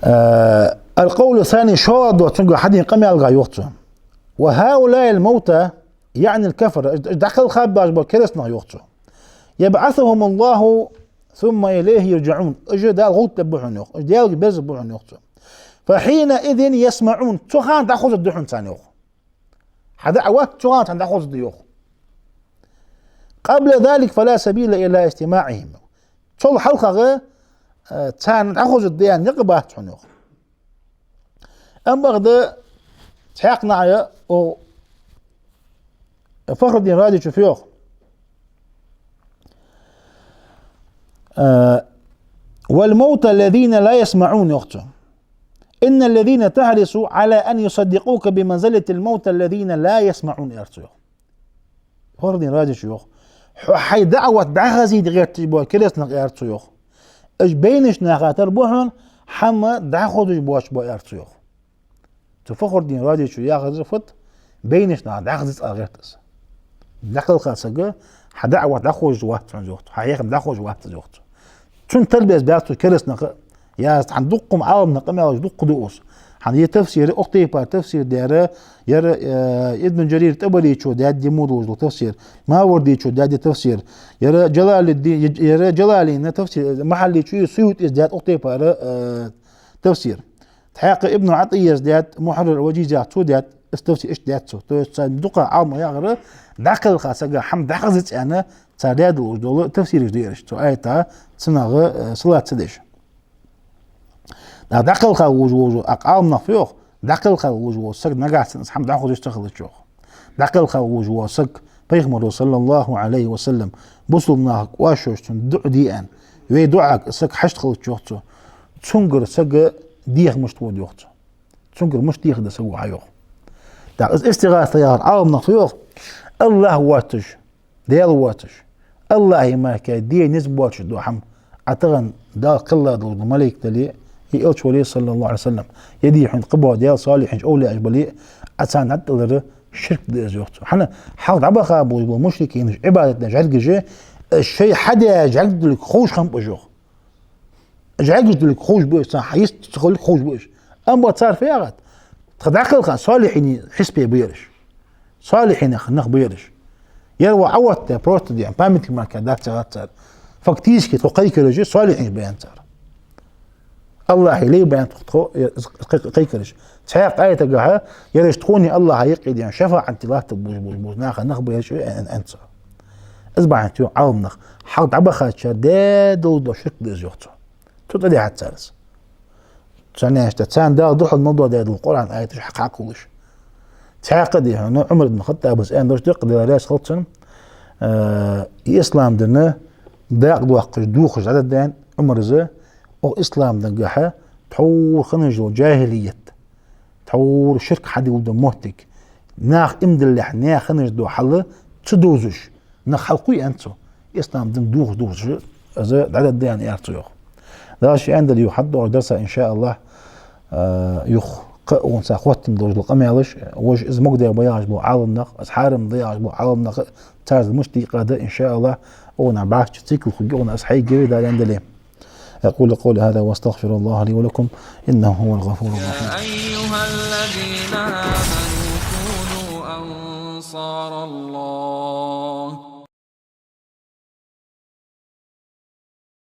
Э, «القول الثاني», шоллагӀа дола цунгара хьадена къамаьлгахь йоах цо: «وهؤلاء الموتى», яӀни الكفرة, уж, уж дӀакхелхараш бола кераста нах, йоах цо. «يبعثهم الله ثم إليه يرجعون». Уж Дала гӀулакх бергба хьона, йоах. Уж Даьлага берзаргба хьона, йоах цо. «فحينئذ يسمعون». Цу хана дӀахозаргда хьона царна, йоах. Хьа даӀват цу хана царна дӀахозаргда, йоах. «قبل ذلك فلا سبيل إلى استماعهم». Цул хьалхагӀа, э, царна дӀахозаргда аьнна никъ бац хьона, йоах. Амма бакъда цхьаькха наха, о, Фахруддин Разичо фу йоах? Э, «والموتى الذين لا يسمعون», йоах цо. «إن الذين تحرص على أن يصدقوك بمنزلة الموتى الذين لا يسمعون», аьлар цо, йоах. Фахруддин Разичо йоах: хьо хьай даӀват дӀахазийта гӀерташ бола кераста нах, аьлар цо, йоах, уж байнача наха тара ба хьона, хӀама дӀахозаш боацаш ба, аьлар цо, йоах. Цу Фахруддин Разичо яхар фуд? Байнача наха дӀахазац ала гӀерт аз. ДӀакхелха саг хьа даӀват дӀахозаш вац хьона, йоах цо, хьа хьехам дӀахозаш вац, йоах цо. Цунна тара беза бац цу кераста наха. Яз цхьан дуккха Ӏаламнаха къамаьлаш дуккха да уж. ХӀана, ер тафсир, укх тайпара тафсир даьр, ер, э, Ибн Джарир ТӀабаричо даьд, ер мо долаш дола тафсир, Мавардичо даьд ер тафсир, ер Джалалудди-, ер Джалалина тафсир, Махьалличо, ер СуютӀис даьд укх тайпара, э, тафсир. ТӀаккха Ибн ӀатӀийяс даьд, Мухьаррар ал-Ваджиз яхаш, цо даьд, из тафсир иштта даьд цо. То есть цу дукха Ӏаламнаха яхар, дӀакхелха сага хӀама дӀахазац аьнна, цар даь долаш дола тафсираш да ераш, цу аята, цунах, э, салат ца деш. ТӀаккха дӀакхелха вуж вожу, а Ӏаламнах фу йоах, дӀакхелха вуж вожу саг нагахь санна из хӀама дӀахозаш ца хилча, йоах. ДӀакхелха вуж вожу саг, Пайхамаро, صلى الله عليه وسلم, бусалба нахага оаш йош цунна дуӀа де аьнна, вай дуӀага саг хьашт хилча, йоах цо, цунгара сага деха мишта вода, йоах цо. Цунгара мишта дехаргда саго хьа, йоах. ТӀаккха из истигӀаса яхар Ӏаламнаха фу йоах? АллахӀ воацаш, Даьла воацаш, АллахӀа мара де низ боацаш дола хӀама, Ӏа тахан Дала кхелла долаш дола малайк дале, е элча вале, صلى الله عليه وسلم, е дий хьона кхыбола Даьла салихӀинаш, овлияаш бале, Ӏа царна дӀатӀадалар ширк да из, йоах цо. ХӀана, хьалха дӀабаха болаш бола мушрикинаш, Ӏибадат деш жӀаргаш, шоай хьадаь жӀарг долга ховш хиннаб уж, йоах. ЖӀаргаш долга ховш ба уж, царна хьайист ца хилга ховш ба уж. Амма цар фу яхад? Тха дӀакхелха салихӀинийн хьисапе ба ераш. СалихӀинех нах ба ераш. Ер ва Ӏаватта, просто дий хьона, памятник мара дац яхад цар. Фактически тхо кхайкараш салихӀинаш ба аьнна цар. АллахӀа лайбаьннаб тхо, тхо, э, кхайкараш. Цхьаькха аятагахьа, ераш тхона АллахӀа юкъе дена шафаӀат латтаргболаш, болаш, болаш наха нах ба ераш, аьннад цо. Из бахьан долаш Ӏаламнаха хьалха дӀабахачар даь долаш дола ширк да из, йоах цо. Цу тӀа дехьа цар из. Царна аьннад, царна Дала духьал мел дола даь дола Къуръан аяташ хьакхоллаш. Цхьаькха а дий хьона, Ӏумар ибн Хаттаба аьнна дош да, Даьла раьза хилва цунна, э, ислам дина дакъа доаккхаш, дохаш дӀадаьннад Ӏумара из, укх ислам динагахьа тхьовра хинна йола джахӀилият, тхьовра ширк хьадилла дола моттиг, наха иман диллалехь наьха хинна дола хьал ца довзаш, нах хьалкхув, аьннад цо. Ислам дин дохаш, дохаш из дӀадаьннад, аьнна цо йоах. Дала ше аьннадале, юха хьадоагӀача дарса, иншааллахӀ, а, юха кхы а укхунца хоттам долаш дола къамаьлаш, вож из магаде ба яхаш бола Ӏаламнах, из хьарам да яхаш бола Ӏаламнах, царца мишта дийкъа да, иншааллахӀ, укхунах бӀаьшча цикл хургья, укхунах из хьайгаве, Дала аьннадале. أقول قولي هذا وأستغفر الله لي ولكم، إنه هو الغفور الرحيم. يا أيها الذين آمنوا كونوا أنصار الله.